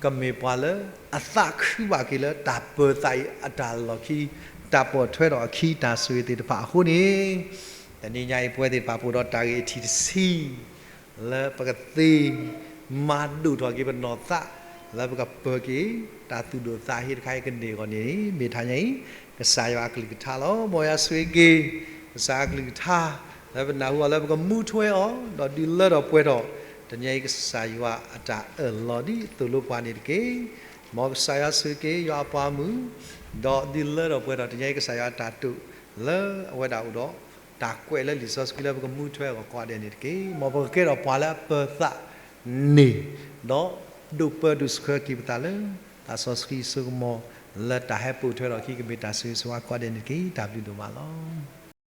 ကမ့ၢ်ပှၤလၢအသးခုဘၣ်က့ၤလၢတၢ်ပၢၤသးအံၤအတၢ်လီၢ်ခံ, တၢ်ပိာ်ထွဲထီၣ်အခံတၢ်ဆိၣ်ဂ့ၤသ့ၣ်တဖၣ်အဃိန့ၣ်, တနံၤညါအံၤပဝဲသ့ၣ်တဖၣ်ပအိၣ်ဒီးတၢ်ဂ့ၢ်အထံၣ်တဆံ လၢပကသ့မၤဒိၣ်ထီၣ်က့ၤပနီၢ်သး လၢပကပၢၤက့ၤ တၢ်သူၣ်ဒိၣ်သးဟ့တခါအံၤကန့ၢ်အဂီၢ်န့ၣ် မ့ၢ်တနံၤညါအံၤ ကစၢ်ယွၤအကလုၢ်ကထါလီၤ. မ်ယွၤဆိၣ်ဂ့ၤက့ၤ ကစၢ်အကလုၢ်ကထါ လၢပနၢ်ဟူအီၤလၢပကမူထွဲအီၤ ဒီးဒုးလၢထီၣ်ပှဲၤထီၣ် တနံၤညါအံၤကစၢ်ယွၤအတၢ်အၢၣ်လီၤဒ်သိးလိပှၤန့ၣ်တက့ၢ်. မ်ကစၢ်ယွၤဆိၣ်ဂ့ၤက့ၤယွၤအပှၤမုၣ် ဒီးဒုးလၢထီၣ်ပှဲၤထီၣ်တနံၤညါအံၤကစၢ်ယွၤအတၢ်တိာ်လၢအဝဲဒၣ်အိၣ်ဒီး တၢ်ကွဲးလၢလံာ်စီဆှံလၢပကမူထွဲအဂီၢ်ကိးဂၤဒဲးန့ၣ်တက့ၢ်. မ်ပကကဲထီၣ်ပှၤလၢအပၢၤသးန့ၣ် ဒီးဒိးပၢဒိးဆှၢက့ၤပသးလၢ သးစီဆှံအစိကမီၤ လၢတၢ်ဟဲပိာ်ထွဲထီၣ်အခံ ကမ့ၢ်တၢ်ဆိၣ်ဂ့ၤဆိၣ်ဝါကိးဂၤဒဲးန့ၣ်တက့ၢ်. တၢ်ဘျုးဒိၣ်မးလီၤ.